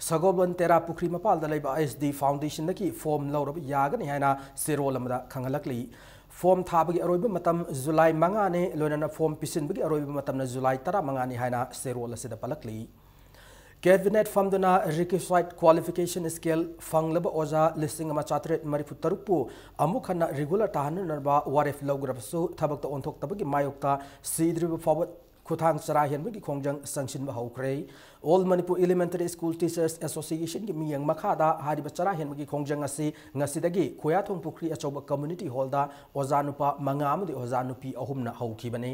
ꯁꯒꯣꯜꯕꯟ ꯇꯦꯔꯥ ꯄꯨꯈ꯭ꯔꯤ ꯃꯄꯥꯜꯗ ꯂꯩꯕ S D Foundationꯗꯒꯤ form ꯂꯧꯔꯕ ꯌꯥꯒꯅꯤ ꯍꯥꯏꯅ ꯆꯦꯔꯣꯜ ꯑꯃꯗ ꯈꯪꯍꯜꯂꯛꯂꯤ꯫ Form ꯊꯥꯕꯒꯤ ꯑꯔꯣꯏꯕ ꯃꯇꯝ July ꯃꯉꯥꯅꯤ, ꯂꯣꯏꯅꯅ form ꯄꯤꯁꯤꯟꯕꯒꯤ ꯑꯔꯣꯏꯕ ꯃꯇꯝꯅ July ꯇꯔꯥꯃꯉꯥꯅꯤ ꯍꯥꯏꯅ ꯆꯦꯔꯣꯜ ꯑꯁꯤꯗ ꯄꯜꯂꯛꯂꯤ꯫ Cabinet ꯐꯝꯗꯨꯅ Requisite Qualification Scale ꯐꯪꯂꯕ ꯑꯣꯖꯥ ꯂꯤꯁꯤꯡ ꯑꯃ ꯆꯥꯇꯔꯦꯠ ꯃꯔꯤꯐꯨ ꯇꯔꯨꯛꯄꯨ ꯑꯃꯨꯛ ꯍꯟꯅ regular ꯇꯥꯍꯟꯅꯅꯕ ꯋꯥꯔꯦꯞ ꯂꯧꯈ꯭ꯔꯕꯁꯨ, ꯊꯕꯛꯇ ꯑꯣꯟꯊꯣꯛꯇꯕꯒꯤ ꯃꯥꯌꯣꯛꯇ ꯁꯤꯗ꯭ꯔꯤꯕ ꯐꯥꯎꯕ ꯈꯨꯊꯥꯡ ꯆꯔꯥ ꯍꯦꯟꯕꯒꯤ ꯈꯣꯡꯖꯪ ꯆꯪꯁꯤꯟꯕ ꯍꯧꯈ꯭ꯔꯦ꯫ All Manipur Elementary School Teachers Associationꯒꯤ ꯃꯤꯠꯌꯦꯡ ꯃꯈꯥꯗ ꯍꯥꯏꯔꯤꯕ ꯆꯔꯥ ꯍꯦꯟꯕꯒꯤ ꯈꯣꯡꯖꯪ ꯑꯁꯤ ꯉꯁꯤꯗꯒꯤ ꯈꯨꯌꯥꯊꯣꯡ ꯄꯨꯈ꯭ꯔꯤ ꯑꯆꯧꯕ community hallꯗ ꯑꯣꯖꯥ ꯅꯨꯄꯥ ꯃꯉꯥ ꯑꯃꯗꯤ ꯑꯣꯖꯥ ꯅꯨꯄꯤ ꯑꯍꯨꯝꯅ ꯍꯧꯈꯤꯕꯅꯤ꯫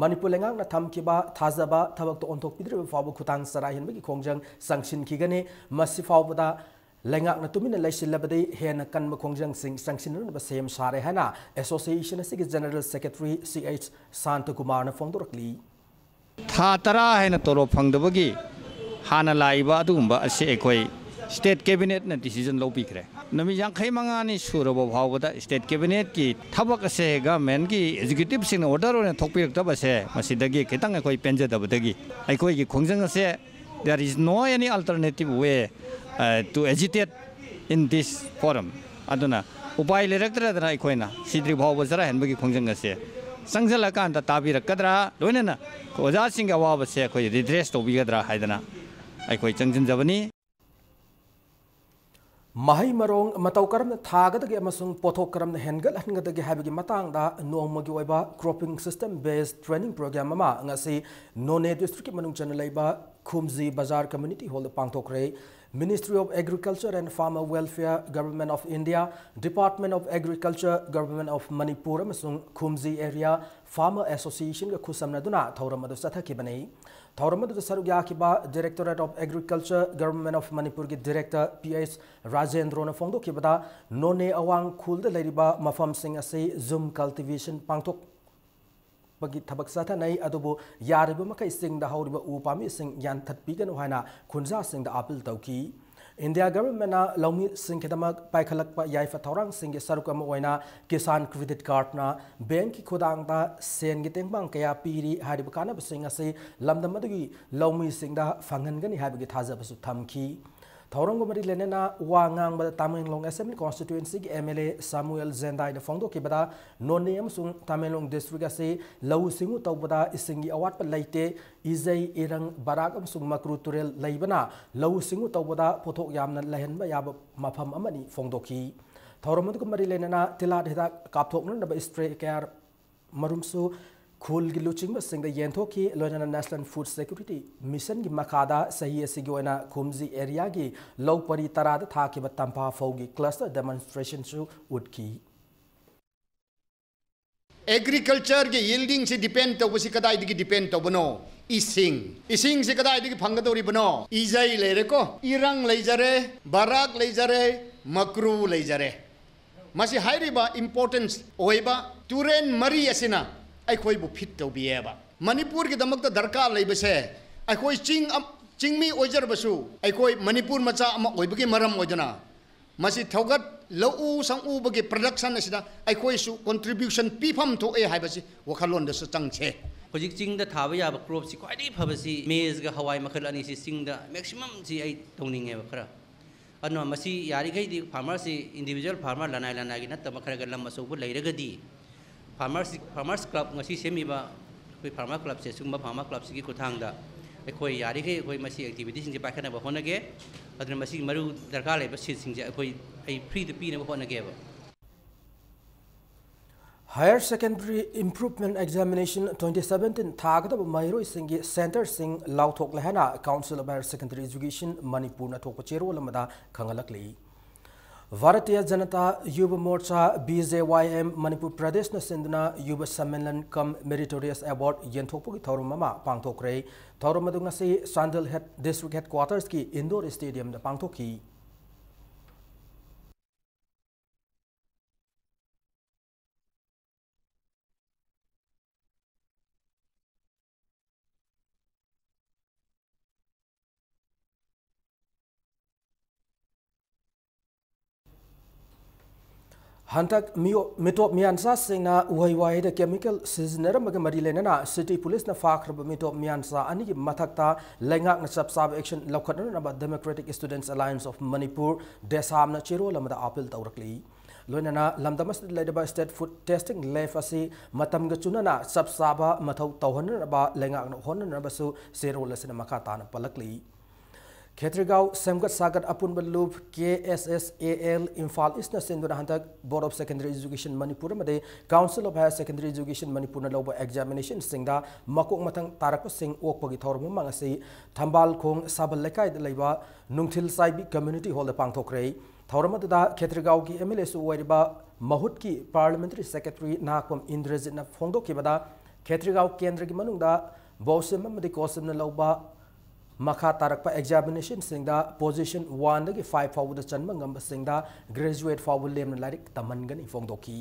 ꯃꯅꯤꯄꯨꯔ ꯂꯩꯉꯥꯛꯅ ꯊꯝꯈꯤꯕ ꯊꯥꯖꯕ ꯊꯕꯛꯇ ꯑꯣꯟꯊꯣꯛꯄꯤꯗ꯭ꯔꯤꯕ ꯐꯥꯎꯕ ꯈꯨꯊꯥꯡ ꯆꯔꯥ ꯍꯦꯟꯕꯒꯤ ꯈꯣꯡꯖꯪ ꯆꯪꯁꯤꯟꯈꯤꯒꯅꯤ꯫ ꯃꯁꯤ ꯐꯥꯎꯕꯗ ꯂꯩꯉꯥꯛꯅ ꯇꯨꯃꯤꯟꯅ ꯂꯩꯁꯤꯜꯂꯕꯗꯤ ꯍꯦꯟꯅ ꯀꯟꯕ ꯈꯣꯡꯖꯪꯁꯤꯡ ꯆꯪꯁꯤꯟꯅꯅꯕ ꯁꯦꯝ ꯁꯥꯔꯦ ꯍꯥꯏꯅ Association ꯑꯁꯤꯒꯤ General Secretary C H ꯁꯥꯟꯇꯀꯨꯃꯥꯔꯅ ꯐꯣꯡꯗꯣꯔꯛꯂꯤ꯫ ꯊꯥ ꯇꯔꯥ ꯍꯦꯟꯅ ꯇꯣꯂꯣꯞ ꯐꯪꯗꯕꯒꯤ ꯍꯥꯟꯅ ꯂꯥꯛꯏꯕ ꯑꯗꯨꯒꯨꯝꯕ ꯑꯁꯤ ꯑꯩꯈꯣꯏ State Cabinetꯅ decision ꯂꯧꯕꯤꯈ꯭ꯔꯦ꯫ ꯅꯨꯃꯤꯠ ꯌꯥꯡꯈꯩ ꯃꯉꯥꯅꯤ ꯁꯨꯔꯕ ꯐꯥꯎꯕꯗ State Cabinetꯀꯤ ꯊꯕꯛ ꯑꯁꯦ governmentꯀꯤ executiveꯁꯤꯡꯅ order ꯑꯣꯏꯅ ꯊꯣꯛꯄꯤꯔꯛꯇꯕꯁꯦ, ꯃꯁꯤꯗꯒꯤ ꯈꯤꯇꯪ ꯑꯩꯈꯣꯏ ꯄꯦꯟꯖꯗꯕꯗꯒꯤ ꯑꯩꯈꯣꯏꯒꯤ ꯈꯣꯡꯖꯪ ꯑꯁꯦ, there is no any alternative way, uh, to agitate in this forum. ꯑꯗꯨꯅ ꯎꯄꯥꯏ ꯂꯩꯔꯛꯇ꯭ꯔꯗꯅ ꯑꯩꯈꯣꯏꯅ ꯁꯤꯗ꯭ꯔꯤ ꯐꯥꯎꯕ ꯆꯔꯥ ꯍꯦꯟꯕꯒꯤ ꯈꯣꯡꯖꯪ ꯑꯁꯦ ꯆꯪꯁꯤꯜꯂꯀꯥꯟꯗ ꯇꯥꯕꯤꯔꯛꯀꯗ꯭ꯔꯥ, ꯂꯣꯏꯅꯅ ꯑꯣꯖꯥꯁꯤꯡꯒꯤ ꯑꯋꯥꯕꯁꯦ ꯑꯩꯈꯣꯏ redress ꯇꯧꯕꯤꯒꯗ꯭ꯔꯥ ꯍꯥꯏꯗꯅ ꯑꯩꯈꯣꯏ ꯆꯪꯁꯤꯟꯖꯕꯅꯤ꯫ ꯃꯍꯩ ꯃꯔꯣꯡ ꯃꯇꯧ ꯀꯔꯝꯅ ꯊꯥꯒꯗꯒꯦ ꯑꯃꯁꯨꯡ ꯄꯣꯠꯊꯣꯛ ꯀꯔꯝꯅ ꯍꯦꯟꯒꯠꯍꯟꯒꯗꯒꯦ ꯍꯥꯏꯕꯒꯤ ꯃꯇꯥꯡꯗ ꯅꯣꯡꯃꯒꯤ ꯑꯣꯏꯕ Cropping System Based Training Program ꯑꯃ ꯉꯁꯤ ꯅꯣꯅꯦ districtꯀꯤ ꯃꯅꯨꯡ ꯆꯟꯅ ꯂꯩꯕ ꯈꯨꯝꯖꯤ ꯕꯖꯥꯔ community hallꯗ ꯄꯥꯡꯊꯣꯛꯈ꯭ꯔꯦ꯫ Ministry of Agriculture and Farmer Welfare, Government of India, Department of Agriculture, Government of Manipur ꯑꯃꯁꯨꯡ ꯈꯨꯝꯖꯤ Area Farmer Associationꯒ ꯈꯨꯠꯁꯝꯅꯗꯨꯅ ꯊꯧꯔꯝ ꯑꯗꯨ ꯆꯠꯊꯈꯤꯕꯅꯤ꯫ ꯊꯧꯔꯝ ꯑꯗꯨꯗ ꯁꯔꯨꯛ ꯌꯥꯈꯤꯕ Directorate of Agriculture, Government of ꯃꯅꯤꯄꯨꯔꯒꯤ Director P H ꯔꯥꯖꯦꯟꯗ꯭ꯔꯣꯅ ꯐꯣꯡꯗꯣꯛꯈꯤꯕꯗ, ꯅꯣꯅꯦ ꯑꯋꯥꯡ ꯈꯨꯜꯗ ꯂꯩꯔꯤꯕ ꯃꯐꯝꯁꯤꯡ ꯑꯁꯤ ꯖꯨꯝ cultivation ꯄꯥꯡꯊꯣꯛꯄꯒꯤ ꯊꯕꯛ ꯆꯠꯊꯅꯩ, ꯑꯗꯨꯕꯨ ꯌꯥꯔꯤꯕ ꯃꯈꯩ ꯆꯤꯡꯗ ꯍꯧꯔꯤꯕ ꯎ ꯄꯥꯝꯕꯤꯁꯤꯡ ꯌꯥꯟꯊꯠꯄꯤꯒꯅꯨ ꯍꯥꯏꯅ ꯈꯨꯟꯖꯥꯁꯤꯡꯗ appeal ꯇꯧꯈꯤ꯫ ꯏꯟꯗꯤꯌꯥ ꯒꯚꯔꯟꯃꯦꯟꯠꯅ ꯂꯧꯃꯤꯁꯤꯡꯒꯤꯗꯃꯛ ꯄꯥꯏꯈꯠꯂꯛꯄ ꯌꯥꯏꯐ ꯊꯧꯔꯥꯡꯁꯤꯡꯒꯤ ꯁꯔꯨꯛ ꯑꯃ ꯑꯣꯏꯅ ꯀꯤꯁꯥꯟ ꯀ꯭ꯔꯦꯗꯤꯠ ꯀꯥꯔꯗꯅ ꯕꯦꯡꯛꯀꯤ ꯈꯨꯠꯊꯥꯡꯗ ꯁꯦꯟꯒꯤ ꯇꯦꯡꯕꯥꯡ ꯀꯌꯥ ꯄꯤꯔꯤ ꯍꯥꯏꯔꯤꯕ ꯀꯥꯟꯅꯕꯁꯤꯡ ꯑꯁꯤ ꯂꯝꯗꯝ ꯑꯗꯨꯒꯤ ꯂꯧꯃꯤꯁꯤꯡꯗ ꯐꯪꯍꯟꯒꯅꯤ ꯍꯥꯏꯕꯒꯤ ꯊꯥꯖꯕꯁꯨ ꯊꯝꯈꯤ꯫ ꯊꯧꯔꯝꯒ ꯃꯔꯤ ꯂꯩꯅꯅ ꯋꯥ ꯉꯥꯡꯕꯗ ꯇꯥꯃꯦꯡꯂꯣꯡ ꯑꯦꯁꯦꯝꯕ꯭ꯂꯤ ꯀꯣꯟꯁꯇꯤꯇ꯭ꯋꯦꯟꯁꯤꯒꯤ ꯑꯦꯝ ꯑꯦꯜ ꯑꯦ ꯁꯥꯃꯨꯑꯦꯜ ꯖꯦꯟꯗꯥꯏꯅ ꯐꯣꯡꯗꯣꯛꯈꯤꯕꯗ, ꯅꯣꯅꯦ ꯑꯃꯁꯨꯡ ꯇꯥꯃꯦꯡꯂꯣꯡ ꯗꯤꯁꯇ꯭ꯔꯤꯛ ꯑꯁꯤ ꯂꯧꯎ ꯁꯤꯡꯎ ꯇꯧꯕꯗ ꯏꯁꯤꯡꯒꯤ ꯑꯋꯥꯠꯄ ꯂꯩꯇꯦ, ꯏꯖꯩ, ꯏꯔꯪ, ꯕꯔꯥꯛ ꯑꯃꯁꯨꯡ ꯃꯀ꯭ꯔꯨ ꯇꯨꯔꯦꯜ ꯂꯩꯕꯅ ꯂꯧꯎ ꯁꯤꯡꯎ ꯇꯧꯕꯗ ꯄꯣꯠꯊꯣꯛ ꯌꯥꯝꯅ ꯂꯩꯍꯟꯕ ꯌꯥꯕ ꯃꯐꯝ ꯑꯃꯅꯤ ꯐꯣꯡꯗꯣꯛꯈꯤ꯫ ꯊꯧꯔꯝ ꯑꯗꯨꯒ ꯃꯔꯤ ꯂꯩꯅꯅ ꯇꯤꯜꯍꯥꯠ ꯍꯤꯗꯥꯛ ꯀꯥꯞꯊꯣꯛꯅꯅꯕ ꯏꯁꯄ꯭ꯔꯦ ꯀꯌꯥ ꯃꯔꯨꯝꯁꯨ ꯈꯨꯜꯒꯤ ꯂꯨꯆꯤꯡꯕꯁꯤꯡꯗ ꯌꯦꯟꯊꯣꯛꯈꯤ꯫ ꯂꯣꯏꯅꯅ National Food Security Mission ꯒꯤ ꯃꯈꯥꯗ ꯆꯍꯤ ꯑꯁꯤꯒꯤ ꯑꯣꯏꯅ ꯈꯨꯝꯖꯤ ꯑꯦꯔꯤꯌꯥꯒꯤ ꯂꯧ ꯄꯔꯤ ꯇꯔꯥꯗ ꯊꯥꯈꯤꯕ ꯇꯝꯐꯥ ꯐꯧꯒꯤ cluster demonstration ꯁꯨ ꯎꯠꯈꯤ꯫ Agriculture ꯒꯤ yielding ꯁꯤ depend ꯇꯧꯕꯁꯤ ꯀꯗꯥꯏꯗꯒꯤ depend ꯇꯧꯕꯅꯣ? ꯏꯁꯤꯡ꯫ ꯏꯁꯤꯡꯁꯤ ꯀꯗꯥꯏꯗꯒꯤ ꯐꯪꯒꯗꯧꯔꯤꯕꯅꯣ? ꯏꯖꯩ ꯂꯩꯔꯦꯀꯣ, ꯏꯔꯪ ꯂꯩꯖꯔꯦ, ꯕꯔꯥꯛ ꯂꯩꯖꯔꯦ, ꯃꯀ꯭ꯔꯨ ꯂꯩꯖꯔꯦ꯫ ꯃꯁꯤ ꯍꯥꯏꯔꯤꯕ importance ꯑꯣꯏꯕ ꯇꯨꯔꯦꯟ ꯃꯔꯤ ꯑꯁꯤꯅ ꯑꯩꯈꯣꯏꯕꯨ feed ꯇꯧꯕꯤꯌꯦꯕ꯫ ꯃꯅꯤꯄꯨꯔꯒꯤꯗꯃꯛꯇ ꯗꯔꯀꯥꯔ ꯂꯩꯕꯁꯦ, ꯑꯩꯈꯣꯏ ꯆꯤꯡ ꯑꯝ-, ꯆꯤꯡꯃꯤ ꯑꯣꯏꯖꯔꯕꯁꯨ, ꯑꯩꯈꯣꯏ ꯃꯅꯤꯄꯨꯔ ꯃꯆꯥ ꯑꯃ ꯑꯣꯏꯕꯒꯤ ꯃꯔꯝ ꯑꯣꯏꯗꯨꯅ, ꯃꯁꯤ ꯊꯧꯒꯠ ꯂꯧꯎ ꯁꯪꯎꯕꯒꯤ production ꯑꯁꯤꯗ ꯑꯩꯈꯣꯏꯁꯨ contribution ꯄꯤꯐꯝ ꯊꯣꯛꯑꯦ ꯍꯥꯏꯕꯁꯤ ꯋꯥꯈꯜꯂꯣꯟꯗꯁꯨ ꯆꯪꯁꯦ꯫ ꯍꯧꯖꯤꯛ ꯆꯤꯡꯗ ꯊꯥꯕ ꯌꯥꯕ crop ꯁꯤ ꯈ꯭ꯋꯥꯏꯗꯒꯤ ꯐꯕꯁꯤ maize ꯒ ꯍꯋꯥꯏ ꯃꯈꯜ ꯑꯅꯤꯁꯤ ꯆꯤꯡꯗ maximum ꯁꯤ ꯑꯩ ꯇꯧꯅꯤꯡꯉꯦꯕ ꯈꯔ꯫ ꯑꯗꯨꯅ ꯃꯁꯤ ꯌꯥꯔꯤꯈꯩꯗꯤ farmer ꯁꯤ individual farmer ꯂꯅꯥꯏ ꯂꯅꯥꯏꯒꯤ ꯅꯠꯇꯕ ꯈꯔꯒ ꯂꯝ ꯑꯆꯧꯕ ꯂꯩꯔꯒꯗꯤ farmers, farmers club ꯉꯁꯤ ꯁꯦꯝꯃꯤꯕ ꯑꯩꯈꯣꯏ farmer club ꯁꯦ, ꯁꯤꯒꯨꯝꯕ farmer club ꯁꯤꯒꯤ ꯈꯨꯠꯊꯥꯡꯗ ꯑꯩꯈꯣꯏ ꯌꯥꯔꯤꯈꯩ ꯑꯩꯈꯣꯏ ꯃꯁꯤ activity ꯁꯤꯡꯁꯦ ꯄꯥꯏꯈꯠꯅꯕ ꯍꯣꯠꯅꯒꯦ꯫ ꯑꯗꯨꯅ ꯃꯁꯤꯒꯤ ꯃꯔꯨ ꯗꯔꯀꯥꯔ ꯂꯩꯕ seed ꯁꯤꯡꯁꯦ ꯑꯩꯈꯣꯏ, ꯑꯩ free ꯗ ꯄꯤꯅꯕ ꯍꯣꯠꯅꯒꯦꯕ꯫ Higher Secondary Improvement Examination twenty seventeen ꯊꯥꯒꯗꯕ ꯃꯍꯩꯔꯣꯏꯁꯤꯡꯒꯤ centre ꯁꯤꯡ ꯂꯥꯎꯊꯣꯛꯂꯦ ꯍꯥꯏꯅ Council of Higher Secondary Education ꯃꯅꯤꯄꯨꯔꯅ ꯊꯣꯛꯄ ꯆꯦꯔꯣꯜ ꯑꯃꯗ ꯈꯪꯍꯜꯂꯛꯂꯤ꯫ ꯚꯥꯔꯇꯤꯌ ꯖꯅꯇꯥ ꯌꯨꯚ ꯃꯣꯔꯆꯥ, ꯕꯤ ꯖꯦ ꯋꯥꯏ ꯑꯦꯝ, ꯃꯅꯤꯄꯨꯔ ꯄ꯭ꯔꯗꯦꯁꯅ ꯁꯤꯟꯗꯨꯅ Yuva Sammelan cum meritorious award ꯌꯦꯟꯊꯣꯛꯄꯒꯤ ꯊꯧꯔꯝ ꯑꯃ ꯄꯥꯡꯊꯣꯛꯈ꯭ꯔꯦ꯫ ꯊꯧꯔꯝ ꯑꯗꯨ ꯉꯁꯤ ꯆꯥꯟꯗꯦꯜ head, district headquarters ꯀꯤ indoor stadium ꯗ ꯄꯥꯡꯊꯣꯛꯈꯤ꯫ ꯍꯟꯗꯛ ꯃꯤꯑꯣ-, ꯃꯤꯇꯣꯞ ꯃꯤꯌꯥꯟꯆꯥꯁꯤꯡꯅ ꯎꯍꯩ ꯋꯥꯍꯩꯗ chemical ꯁꯤꯖꯤꯟꯅꯔꯝꯕꯒ ꯃꯔꯤ ꯂꯩꯅꯅ city police ꯅ ꯐꯥꯈ꯭ꯔꯕ ꯃꯤꯇꯣꯞ ꯃꯤꯌꯥꯟꯆꯥ ꯑꯅꯤꯒꯤ ꯃꯊꯛꯇ ꯂꯩꯉꯥꯛꯅ ꯆꯞ ꯆꯥꯕ action ꯂꯧꯈꯠꯅꯅꯕ Democratic Students Alliance of Manipur, ꯗꯦꯁꯥꯝꯅ ꯆꯦꯔꯣꯜ ꯑꯃꯗ appeal ꯇꯧꯔꯛꯂꯤ꯫ ꯂꯣꯏꯅꯅ ꯂꯝꯗꯝ ꯑꯁꯤꯗ ꯂꯩꯔꯤꯕ state food testing lab ꯑꯁꯤ ꯃꯇꯝꯒ ꯆꯨꯅꯅ ꯆꯞ ꯆꯥꯕ ꯃꯊꯧ ꯇꯧꯍꯟꯅꯅꯕ ꯂꯩꯉꯥꯛꯅ ꯍꯣꯠꯅꯅꯕꯁꯨ ꯆꯦꯔꯣꯜ ꯑꯁꯤꯅ ꯃꯈꯥ ꯇꯥꯅ ꯄꯜꯂꯛꯂꯤ꯫ ꯈꯦꯇ꯭ꯔꯤꯒꯥꯎ ꯁꯦꯝꯒꯠ ꯁꯥꯒꯠ ꯑꯄꯨꯟꯕ ꯂꯨꯞ, K S S A L, Imphal ꯏꯁꯅ ꯁꯤꯟꯗꯨꯅ ꯍꯟꯗꯛ Board of Secondary Education Manipur ꯑꯃꯗꯤ Council of Higher Secondary Education Manipur ꯅ ꯂꯧꯕ examination ꯁꯤꯡꯗ ꯃꯀꯣꯛ ꯃꯊꯪ ꯇꯥꯔꯛꯄꯁꯤꯡ ꯑꯣꯛꯄꯒꯤ ꯊꯧꯔꯝ ꯑꯃ ꯉꯁꯤ ꯊꯝꯕꯥꯜ ꯈꯣꯡ ꯁꯥꯕꯜ ꯂꯩꯀꯥꯏꯗ ꯂꯩꯕ ꯅꯨꯡꯊꯤꯜ ꯆꯥꯏꯕꯤ community hall ꯗ ꯄꯥꯡꯊꯣꯛꯈ꯭ꯔꯦ꯫ ꯊꯧꯔꯝ ꯑꯗꯨꯗ ꯈꯦꯇ꯭ꯔꯤꯒꯥꯎꯒꯤ M L A ꯁꯨ ꯑꯣꯏꯔꯤꯕ ꯃꯍꯨꯠꯀꯤ Parliamentary Secretary ꯅꯍꯥꯛꯄꯝ ꯏꯟꯗ꯭ꯔꯖꯤꯠꯅ ꯐꯣꯡꯗꯣꯛꯈꯤꯕꯗ, ꯈꯦꯇ꯭ꯔꯤꯒꯥꯎ ꯀꯦꯟꯗ꯭ꯔꯒꯤ ꯃꯅꯨꯡꯗ ꯕꯣꯁꯤꯝ ꯑꯃꯗꯤ ꯀꯣꯁꯤꯝꯅ ꯂꯧꯕ ꯃꯈꯥ ꯇꯥꯔꯛꯄ examination ꯁꯤꯡꯗ position one ꯗꯒꯤ five ꯐꯥꯎꯕꯗ ꯆꯟꯕ ꯉꯝꯕꯁꯤꯡꯗ graduate ꯐꯥꯎꯕ ꯂꯦꯝꯅ ꯂꯥꯏꯔꯤꯛ ꯇꯝꯍꯟꯒꯅꯤ ꯐꯣꯡꯗꯣꯛꯈꯤ꯫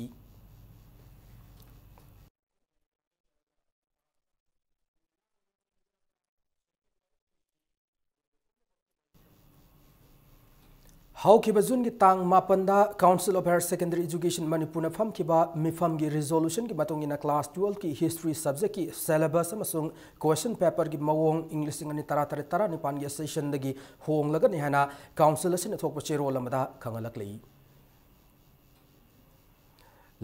ꯍꯧꯈꯤꯕ ꯖꯨꯟꯒꯤ ꯇꯥꯡ ꯃꯥꯄꯟꯗ Council of Higher Secondary Education ꯃꯅꯤꯄꯨꯔꯅ ꯐꯝꯈꯤꯕ ꯃꯤꯐꯝꯒꯤ resolution ꯒꯤ ꯃꯇꯨꯡ ꯏꯟꯅ class twelve ꯀꯤ history subject ꯀꯤ syllabus ꯑꯃꯁꯨꯡ question paper ꯒꯤ ꯃꯑꯣꯡ ꯏꯪ ꯂꯤꯁꯤꯡ ꯑꯅꯤ ꯇꯔꯥꯇꯔꯦꯠ ꯇꯔꯥꯅꯤꯄꯥꯟꯒꯤ session ꯗꯒꯤ ꯍꯣꯡꯂꯒꯅꯤ ꯍꯥꯏꯅ council ꯑꯁꯤꯅ ꯊꯣꯛꯄ ꯆꯦꯔꯣꯜ ꯑꯃꯗ ꯈꯪꯍꯜꯂꯛꯂꯤ꯫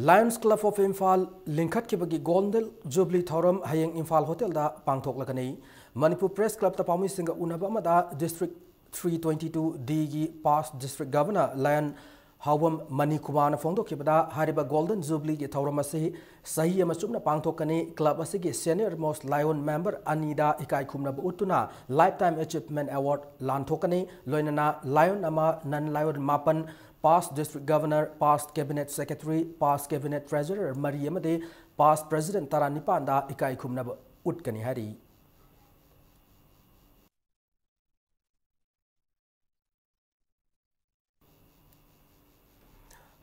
Lions Club of Imphal ꯂꯤꯡꯈꯠꯈꯤꯕꯒꯤ Golden Jubilee ꯊꯧꯔꯝ ꯍꯌꯦꯡ ꯏꯝꯐꯥꯜ ꯍꯣꯇꯦꯜꯗ ꯄꯥꯡꯊꯣꯛꯂꯒꯅꯤ꯫ ꯃꯅꯤꯄꯨꯔ Press Club ꯇ ꯄꯥꯎꯃꯤꯁꯤꯡꯒ ꯎꯅꯕ ꯑꯃꯗ District three twenty-two D ꯒꯤ past District Governor Lion ꯍꯥꯎꯕꯝ ꯃꯅꯤꯀꯨꯃꯥꯔꯅ ꯐꯣꯡꯗꯣꯛꯈꯤꯕꯗ, ꯍꯥꯏꯔꯤꯕ Golden Jubilee ꯒꯤ ꯊꯧꯔꯝ ꯑꯁꯤ ꯆꯍꯤ ꯑꯃ ꯆꯨꯞꯅ ꯄꯥꯡꯊꯣꯛꯀꯅꯤ꯫ Club ꯑꯁꯤꯒꯤ senior most Lion member ꯑꯅꯤꯗ ꯏꯀꯥꯏ ꯈꯨꯝꯅꯕ ꯎꯠꯇꯨꯅ Lifetime Achievement Award ꯂꯥꯟꯊꯣꯛꯀꯅꯤ꯫ ꯂꯣꯏꯅꯅ Lion ꯑꯃ, non Lion ꯃꯥꯄꯟ, past District Governor, past Cabinet Secretary, past Cabinet Treasurer ꯃꯔꯤ ꯑꯃꯗꯤ past President ꯇꯔꯥꯅꯤꯄꯥꯟꯗ ꯏꯀꯥꯏ ꯈꯨꯝꯅꯕ ꯎꯠꯀꯅꯤ ꯍꯥꯏꯔꯤ꯫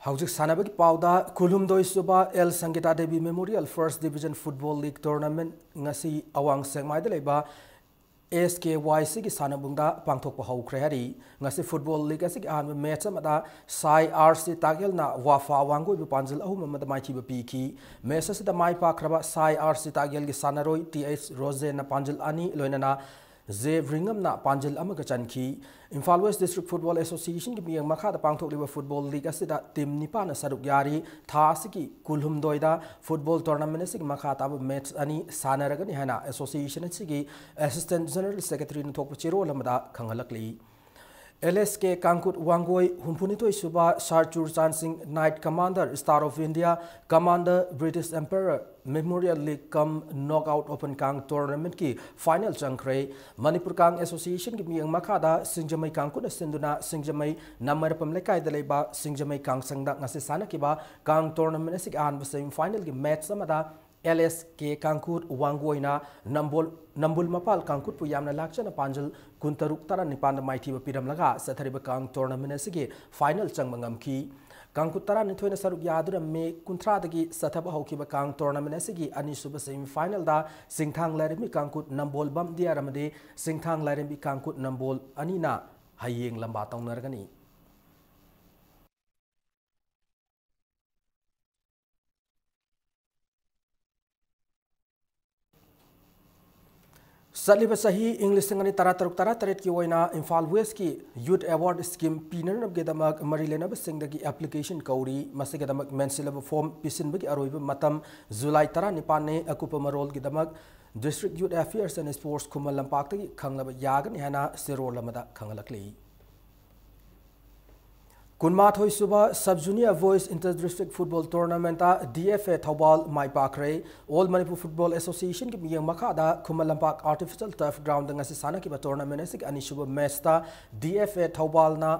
ꯍꯧꯖꯤꯛ ꯁꯥꯟꯅꯕꯒꯤ ꯄꯥꯎꯗ, ꯀꯨꯟꯍꯨꯝꯗꯣꯏ ꯁꯨꯕ L Sangita Devi Memorial First Division Football League Tournament ꯉꯁꯤ ꯑꯋꯥꯡ ꯁꯦꯛꯃꯥꯏꯗ ꯂꯩꯕ ꯑꯦꯁ ꯀꯦ ꯋꯥꯏ ꯁꯤꯒꯤ ꯁꯥꯟꯅꯕꯨꯡꯗ ꯄꯥꯡꯊꯣꯛꯄ ꯍꯧꯈ꯭ꯔꯦ ꯍꯥꯏꯔꯤ꯫ ꯉꯁꯤ ꯐꯨꯠꯕꯣꯜ ꯂꯤꯒ ꯑꯁꯤꯒꯤ ꯑꯍꯥꯟꯕ ꯃꯦꯠꯆ ꯑꯃꯗ ꯁꯥꯏ ꯑꯥꯔ ꯁꯤ ꯇꯥꯒꯦꯜꯅ ꯋꯥꯐꯥ ꯋꯥꯡꯒꯣꯏꯕꯨ ꯄꯥꯟꯖꯜ ꯑꯍꯨꯝ ꯑꯃꯗ ꯃꯥꯏꯊꯤꯕ ꯄꯤꯈꯤ꯫ ꯃꯦꯠꯆ ꯑꯁꯤꯗ ꯃꯥꯏ ꯄꯥꯛꯈ꯭ꯔꯕ ꯁꯥꯏ ꯑꯥꯔ ꯁꯤ ꯇꯥꯒꯦꯜꯒꯤ ꯁꯥꯟꯅꯔꯣꯏ ꯇꯤ ꯑꯩꯆ ꯔꯣꯖꯦꯟꯅ ꯄꯥꯟꯖꯜ ꯑꯅꯤ, ꯂꯣꯏꯅꯅ ꯖꯦ ꯔꯤꯡꯉꯝꯅ ꯄꯥꯟꯖꯜ ꯑꯃꯒ ꯆꯟꯈꯤ꯫ ꯏꯝꯐꯥꯜ ꯋꯦꯁ ꯗꯤꯁꯇ꯭ꯔꯤꯛ ꯐꯨꯠꯕꯣꯜ ꯑꯦꯁꯣꯁꯤꯌꯦꯁꯟꯒꯤ ꯃꯤꯠꯌꯦꯡ ꯃꯈꯥꯗ ꯄꯥꯡꯊꯣꯛꯂꯤꯕ ꯐꯨꯠꯕꯣꯜ ꯂꯤꯒ ꯑꯁꯤꯗ ꯇꯤꯝ ꯅꯤꯄꯥꯟꯅ ꯁꯔꯨꯛ ꯌꯥꯔꯤ꯫ ꯊꯥ ꯑꯁꯤꯒꯤ ꯀꯨꯟꯍꯨꯝꯗꯣꯏꯗ ꯐꯨꯠꯕꯣꯜ ꯇꯣꯔꯅꯥꯃꯦꯟ ꯑꯁꯤꯒꯤ ꯃꯈꯥ ꯇꯥꯕ ꯃꯦꯠꯆ ꯑꯅꯤ ꯁꯥꯟꯅꯔꯒꯅꯤ ꯍꯥꯏꯅ ꯑꯦꯁꯣꯁꯤꯌꯦꯁꯟ ꯑꯁꯤꯒꯤ ꯑꯦꯁꯤꯁꯇꯦꯟ ꯖꯦꯅꯔꯦꯜ ꯁꯦꯀ꯭ꯔꯦꯇꯔꯤꯅ ꯊꯣꯛꯄ ꯆꯦꯔꯣꯜ ꯑꯃꯗ ꯈꯪꯍꯜꯂꯛꯂꯤ꯫ ꯑꯦꯜ ꯑꯦꯁ ꯀꯦ ꯀꯥꯡꯀꯨꯠ ꯋꯥꯡꯒꯣꯏ, ꯍꯨꯝꯐꯨꯅꯤꯊꯣꯏ ꯁꯨꯕ sir Churachand Singh knight commander, star of India, commander British empire memorial league cum knock out open ꯀꯥꯡ ꯇꯣꯔꯅꯥꯃꯦꯟꯠꯀꯤ ꯐꯥꯏꯅꯦꯜ ꯆꯪꯈ꯭ꯔꯦ꯫ ꯃꯅꯤꯄꯨꯔ ꯀꯥꯡ ꯑꯦꯁꯣꯁꯤꯌꯦꯁꯟꯒꯤ ꯃꯤꯠꯌꯦꯡ ꯃꯈꯥꯗ ꯁꯤꯡꯖꯃꯩ ꯀꯥꯡꯀꯨꯠꯅ ꯁꯤꯟꯗꯨꯅ ꯁꯤꯡꯖꯃꯩ ꯅꯝꯃꯩꯔꯄꯝ ꯂꯩꯀꯥꯏꯗ ꯂꯩꯕ ꯁꯤꯡꯖꯃꯩ ꯀꯥꯡꯁꯪꯗ ꯉꯁꯤ ꯁꯥꯟꯅꯈꯤꯕ ꯀꯥꯡ ꯇꯣꯔꯅꯥꯃꯦꯟ ꯑꯁꯤꯒꯤ ꯑꯍꯥꯟꯕ ꯁꯦꯃꯤ ꯐꯥꯏꯅꯦꯜꯒꯤ ꯃꯦꯠꯆ ꯑꯃꯗ ꯑꯦꯜ ꯑꯦꯁ ꯀꯦ ꯀꯥꯡꯀꯨꯠ ꯋꯥꯡꯒꯣꯏꯅ ꯅꯝꯕꯣꯜ, ꯅꯝꯕꯨꯜ ꯃꯄꯥꯜ ꯀꯥꯡꯀꯨꯠꯄꯨ ꯌꯥꯝꯅ ꯂꯥꯛꯆꯅ ꯄꯥꯟꯖꯜ ꯀꯨꯟꯇꯔꯨꯛ ꯇꯔꯥꯅꯤꯄꯥꯟꯗ ꯃꯥꯏꯊꯤꯕ ꯄꯤꯔꯝꯂꯒ ꯆꯠꯊꯔꯤꯕ ꯀꯥꯡ ꯇꯣꯔꯅꯥꯃꯦꯟ ꯑꯁꯤꯒꯤ ꯐꯥꯏꯅꯦꯜ ꯆꯪꯕ ꯉꯝꯈꯤ꯫ ꯀꯥꯡꯀꯨꯠ ꯇꯔꯥꯅꯤꯊꯣꯏꯅ ꯁꯔꯨꯛ ꯌꯥꯗꯨꯅ ꯃꯦ ꯀꯨꯟꯊ꯭ꯔꯥꯗꯒꯤ ꯆꯠꯊꯕ ꯍꯧꯈꯤꯕ ꯀꯥꯡ ꯇꯣꯔꯅꯥꯃꯦꯟ ꯑꯁꯤꯒꯤ ꯑꯅꯤꯁꯨꯕ ꯁꯦꯃꯤ ꯐꯥꯏꯅꯦꯜꯗ ꯁꯤꯡꯊꯥꯡ ꯂꯥꯏꯔꯦꯝꯕꯤ ꯀꯥꯡꯀꯨꯠ ꯅꯝꯕꯣꯜ ꯕꯝꯗꯤꯌꯥꯔ ꯑꯃꯗꯤ ꯁꯤꯡꯊꯥꯡ ꯂꯥꯏꯔꯦꯝꯕꯤ ꯀꯥꯡꯀꯨꯠ ꯅꯝꯕꯣꯜ ꯑꯅꯤꯅ ꯍꯌꯦꯡ ꯂꯝꯕꯥ ꯇꯧꯅꯔꯒꯅꯤ꯫ ꯆꯠꯂꯤꯕ ꯆꯍꯤ ꯏꯪ ꯂꯤꯁꯤꯡ ꯑꯅꯤ ꯇꯔꯥꯇꯔꯨꯛ ꯇꯔꯥꯇꯔꯦꯠꯀꯤ ꯑꯣꯏꯅ ꯏꯝꯐꯥꯜ ꯋꯦꯁꯀꯤ ꯌꯨꯠ ꯑꯦꯋꯥꯔꯗ ꯁ꯭ꯀꯤꯝ ꯄꯤꯅꯅꯕꯒꯤꯗꯃꯛ ꯃꯔꯤ ꯂꯩꯅꯕꯁꯤꯡꯗꯒꯤ ꯑꯦꯄ꯭ꯂꯤꯀꯦꯁꯟ ꯀꯧꯔꯤ꯫ ꯃꯁꯤꯒꯤꯗꯃꯛ ꯃꯦꯟꯁꯤꯜꯂꯕ ꯐꯣꯔꯝ ꯄꯤꯁꯤꯟꯕꯒꯤ ꯑꯔꯣꯏꯕ ꯃꯇꯝ ꯖꯨꯂꯥꯏ ꯇꯔꯥꯅꯤꯄꯥꯟꯅꯤ꯫ ꯑꯀꯨꯞꯄ ꯃꯔꯣꯜꯒꯤꯗꯃꯛ District Youth Affairs and Sports ꯈꯨꯃꯟ ꯂꯝꯄꯥꯛꯇꯒꯤ ꯈꯪꯂꯕ ꯌꯥꯒꯅꯤ ꯍꯥꯏꯅ ꯆꯦꯔꯣꯜ ꯑꯃꯗ ꯈꯪꯍꯜꯂꯛꯂꯤ꯫ ꯀꯨꯟꯃꯥꯊꯣꯏ ꯁꯨꯕ Sub Junior Boys Inter District Football Tournament D F A Thoubal ꯃꯥꯏ ꯄꯥꯛꯈ꯭ꯔꯦ꯫ All Manipur Football Association ꯒꯤ ꯃꯤꯠꯌꯦꯡ ꯃꯈꯥꯗ Khuman Lampak Artificial Turf Ground ꯗ ꯉꯁꯤ ꯁꯥꯟꯅꯈꯤꯕ ꯇꯣꯔꯅꯥꯃꯦꯟ ꯑꯁꯤꯒꯤ ꯑꯅꯤꯁꯨꯕ ꯃꯦꯠꯆꯇ ꯗꯤ ꯑꯦꯐ ꯑꯦ ꯊꯧꯕꯥꯜꯅ,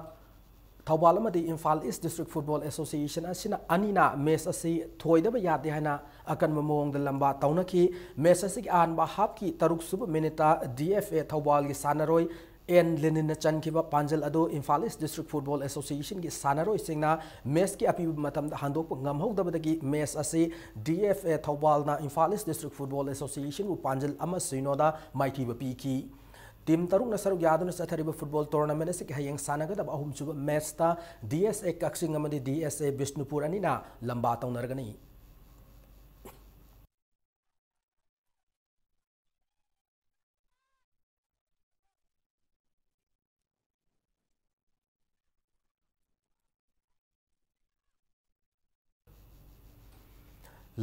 ꯊꯧꯕꯥꯜ ꯑꯃꯗꯤ ꯏꯝꯐꯥꯜ ꯏꯁ ꯗꯤꯁꯇ꯭ꯔꯤꯛ ꯐꯨꯠꯕꯣꯜ ꯑꯦꯁꯣꯁꯤꯌꯦꯁꯟ ꯑꯁꯤꯅ ꯑꯅꯤꯅ ꯃꯦꯠꯆ ꯑꯁꯤ ꯊꯣꯏꯗꯕ ꯌꯥꯗꯦ ꯍꯥꯏꯅ ꯑꯀꯟꯕ ꯃꯑꯣꯡꯗ ꯂꯝꯕꯥ ꯇꯧꯅꯈꯤ꯫ ꯃꯦꯠꯆ ꯑꯁꯤꯒꯤ ꯑꯍꯥꯟꯕ ꯍꯥꯞꯀꯤ ꯇꯔꯨꯛ ꯁꯨꯕ ꯃꯤꯅꯤꯠꯇ ꯗꯤ ꯑꯦꯐ ꯑꯦ ꯊꯧꯕꯥꯜꯒꯤ ꯁꯥꯟꯅꯔꯣꯏ ꯑꯦꯟ ꯂꯦꯅꯤꯟꯅ ꯆꯟꯈꯤꯕ ꯄꯥꯟꯖꯜ ꯑꯗꯨ ꯏꯝꯐꯥꯜ ꯏꯁ ꯗꯤꯁꯇ꯭ꯔꯤꯛ ꯐꯨꯠꯕꯣꯜ ꯑꯦꯁꯣꯁꯤꯌꯦꯁꯟꯒꯤ ꯁꯥꯟꯅꯔꯣꯏꯁꯤꯡꯅ ꯃꯦꯠꯁꯀꯤ ꯑꯄꯤꯕ ꯃꯇꯝꯗ ꯍꯟꯗꯣꯛꯄ ꯉꯝꯍꯧꯗꯕꯗꯒꯤ ꯃꯦꯠꯁ ꯑꯁꯤ ꯗꯤ ꯑꯦꯐ ꯑꯦ ꯊꯧꯕꯥꯜꯅ ꯏꯝꯐꯥꯜ ꯏꯁ ꯗꯤꯁꯇ꯭ꯔꯤꯛ ꯐꯨꯠꯕꯣꯜ ꯑꯦꯁꯣꯁꯤꯌꯦꯁꯟꯕꯨ ꯄꯥꯟꯖꯜ ꯑꯃ ꯁꯤꯅꯣꯗ ꯃꯥꯏꯊꯤꯕ ꯄꯤꯈꯤ꯫ ꯇꯤꯝ ꯇꯔꯨꯛꯅ ꯁꯔꯨꯛ ꯌꯥꯗꯨꯅ ꯆꯠꯊꯔꯤꯕ ꯐꯨꯠꯕꯣꯜ ꯇꯣꯔꯅꯥꯃꯦꯟꯠ ꯑꯁꯤꯒꯤ ꯍꯌꯦꯡ ꯁꯥꯟꯅꯒꯗꯕ ꯑꯍꯨꯝꯁꯨꯕ ꯃꯦꯠꯁꯇ ꯗꯤ ꯑꯦꯁ ꯑꯦ ꯀꯛꯆꯤꯡ ꯑꯃꯗꯤ ꯗꯤ ꯑꯦꯁ ꯑꯦ ꯕꯤꯁꯅꯨꯄꯨꯔ ꯑꯅꯤꯅ ꯂꯝꯕꯥ ꯇꯧꯅꯔꯒꯅꯤ꯫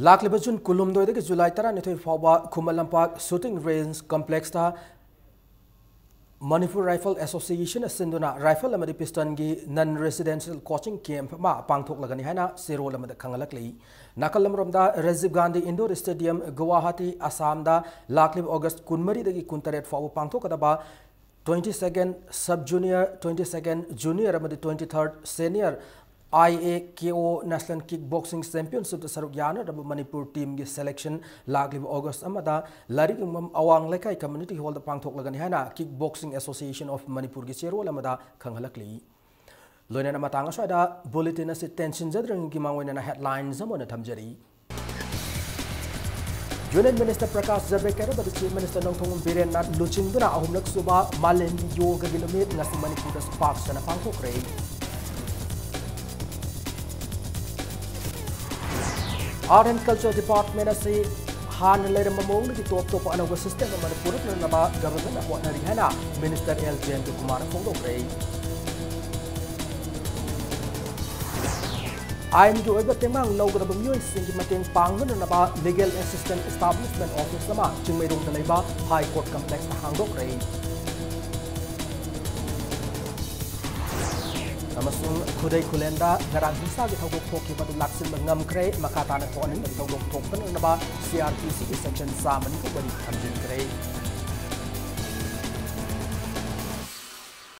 ꯂꯥꯛꯂꯤꯕ ꯖꯨꯟ ꯀꯨꯟꯍꯨꯝꯗꯣꯏꯗꯒꯤ ꯖꯨꯂꯥꯏ ꯇꯔꯥꯅꯤꯊꯣꯏ ꯐꯥꯎꯕ Khuman Lampak shooting range ꯀꯝꯄ꯭ꯂꯦꯛꯁꯇ Manipur rifle ꯑꯦꯁꯣꯁꯤꯌꯦꯁꯟꯅ ꯁꯤꯟꯗꯨꯅ ꯔꯥꯏꯐꯜ ꯑꯃꯗꯤ ꯄꯤꯁꯇꯟꯒꯤ non residential coaching camp ꯑꯃ ꯄꯥꯡꯊꯣꯛꯂꯒꯅꯤ ꯍꯥꯏꯅ ꯆꯦꯔꯣꯜ ꯑꯃꯗ ꯈꯪꯍꯜꯂꯛꯂꯤ꯫ ꯅꯥꯀꯜ ꯑꯃꯔꯣꯝꯗ, ꯔꯥꯖꯤꯕ ꯒꯥꯟꯙꯤ ꯏꯟꯗꯣꯔ ꯁ꯭ꯇꯦꯗꯤꯌꯝ, ꯒꯨꯋꯥꯍꯥꯇꯤ, ꯑꯁꯥꯝꯗ ꯂꯥꯛꯂꯤꯕ ꯑꯣꯒꯁ꯭ꯠ ꯀꯨꯟꯃꯔꯤꯗꯒꯤ ꯀꯨꯟꯇꯔꯦꯠ ꯐꯥꯎꯕ ꯄꯥꯡꯊꯣꯛꯀꯗꯕ twenty second sub junior, twenty second junior ꯑꯃꯗꯤ twenty third senior I A K O National Kick Boxing Championshipꯇ ꯁꯔꯨꯛ ꯌꯥꯅꯅꯕ ꯃꯅꯤꯄꯨꯔ ꯇꯤꯝꯒꯤ ꯁꯦꯂꯦꯛꯁꯟ ꯂꯥꯛꯂꯤꯕ ꯑꯣꯒꯁ꯭ꯠ ꯑꯃꯗ ꯂꯥꯏꯔꯤꯛ ꯌꯨꯝꯐꯝ ꯑꯋꯥꯡ ꯂꯩꯀꯥꯏ ꯀꯝꯃ꯭ꯌꯨꯅꯤꯇꯤ ꯍꯣꯜꯗ ꯄꯥꯡꯊꯣꯛꯂꯒꯅꯤ ꯍꯥꯏꯅ ꯀꯤꯛ ꯕꯣꯛꯁꯤꯡ ꯑꯦꯁꯣꯁꯤꯌꯦꯁꯟ ꯑꯣꯐ ꯃꯅꯤꯄꯨꯔꯒꯤ ꯆꯦꯔꯣꯜ ꯑꯃꯗ ꯈꯪꯍꯜꯂꯛꯂꯤ꯫ ꯂꯣꯏꯅꯅ ꯃꯇꯥꯡ ꯑꯁ꯭ꯋꯥꯏꯗ ꯕꯨꯂꯦꯇꯤꯟ ꯑꯁꯤ ꯇꯦꯟꯁꯤꯟꯖꯗ꯭ꯔꯤꯉꯩꯒꯤ ꯃꯥꯡꯑꯣꯏꯅꯅ ꯍꯦꯗꯂꯥꯏꯟꯁ ꯑꯃ ꯑꯣꯏꯅ ꯊꯝꯖꯔꯤ꯫ ꯌꯨꯅꯤꯌꯟ ꯃꯤꯅꯤꯁꯇꯔ ꯄ꯭ꯔꯀꯥꯁ ꯖꯕꯗꯦꯀꯔ ꯑꯃꯗꯤ ꯆꯤꯐ ꯃꯤꯅꯤꯁꯇꯔ ꯅꯣꯡꯊꯣꯝꯕꯝ ꯕꯤꯔꯦꯟꯅ ꯂꯨꯆꯤꯡꯗꯨꯅ ꯑꯍꯨꯝꯂꯛ ꯁꯨꯕ ꯃꯥꯂꯦꯝꯒꯤ ꯌꯣꯒꯒꯤ ꯅꯨꯃꯤꯠ ꯉꯁꯤ ꯃꯅꯤꯄꯨꯔꯗꯁꯨ ꯄꯥꯛ ꯁꯟꯅ ꯄꯥꯡꯊꯣꯛꯈ꯭ꯔꯦ꯫ Art and Culture Department ꯑꯁꯤ ꯍꯥꯟꯅ ꯂꯩꯔꯝꯕ ꯃꯑꯣꯡꯗꯒꯤ ꯇꯣꯞ ꯇꯣꯞꯄ ꯑꯅꯧꯕ ꯁꯤꯁꯇꯦꯝ ꯑꯃ ꯄꯨꯔꯛꯅꯅꯕ ꯒꯚꯔꯟꯃꯦꯟꯠꯅ ꯍꯣꯠꯅꯔꯤ ꯍꯥꯏꯅ ꯃꯤꯅꯤꯁꯇꯔ ꯑꯦꯜ ꯖꯌꯟꯇ ꯀꯨꯃꯥꯔꯅ ꯐꯣꯡꯗꯣꯛꯈ꯭ꯔꯦ꯫ ꯑꯥꯏꯟꯒꯤ ꯑꯣꯏꯕ ꯇꯦꯡꯕꯥꯡ ꯂꯧꯒꯗꯕ ꯃꯤꯑꯣꯏꯁꯤꯡꯒꯤ ꯃꯇꯦꯡ ꯄꯥꯡꯅꯅꯕ Legal Assistance Establishment Office ꯑꯃ ꯆꯤꯡꯃꯩꯔꯣꯡꯗ ꯂꯩꯕ ꯍꯥꯏ ꯀꯣꯔꯠ ꯀꯝꯄ꯭ꯂꯦꯛꯁꯇ ꯍꯥꯡꯗꯣꯛꯈ꯭ꯔꯦ꯫ ꯑꯃꯁꯨꯡ ꯈꯨꯗꯩ ꯈꯨꯂꯦꯟꯗ ꯉꯔꯥꯡ ꯍꯤꯡꯁꯥꯒꯤ ꯊꯧꯗꯣꯛ ꯊꯣꯛꯈꯤꯕ ꯑꯗꯨ ꯂꯥꯛꯁꯤꯟꯕ ꯉꯝꯈ꯭ꯔꯦ꯫ ꯃꯈꯥ ꯇꯥꯅ ꯊꯣꯛꯍꯟꯅꯤꯡꯕꯒꯤ ꯊꯧꯗꯣꯛ ꯊꯣꯛꯇꯅꯅꯕ C R P C ꯒꯤ section ꯆꯥꯝꯃ ꯅꯤꯐꯨ ꯃꯔꯤ ꯊꯝꯖꯤꯟꯈ꯭ꯔꯦ꯫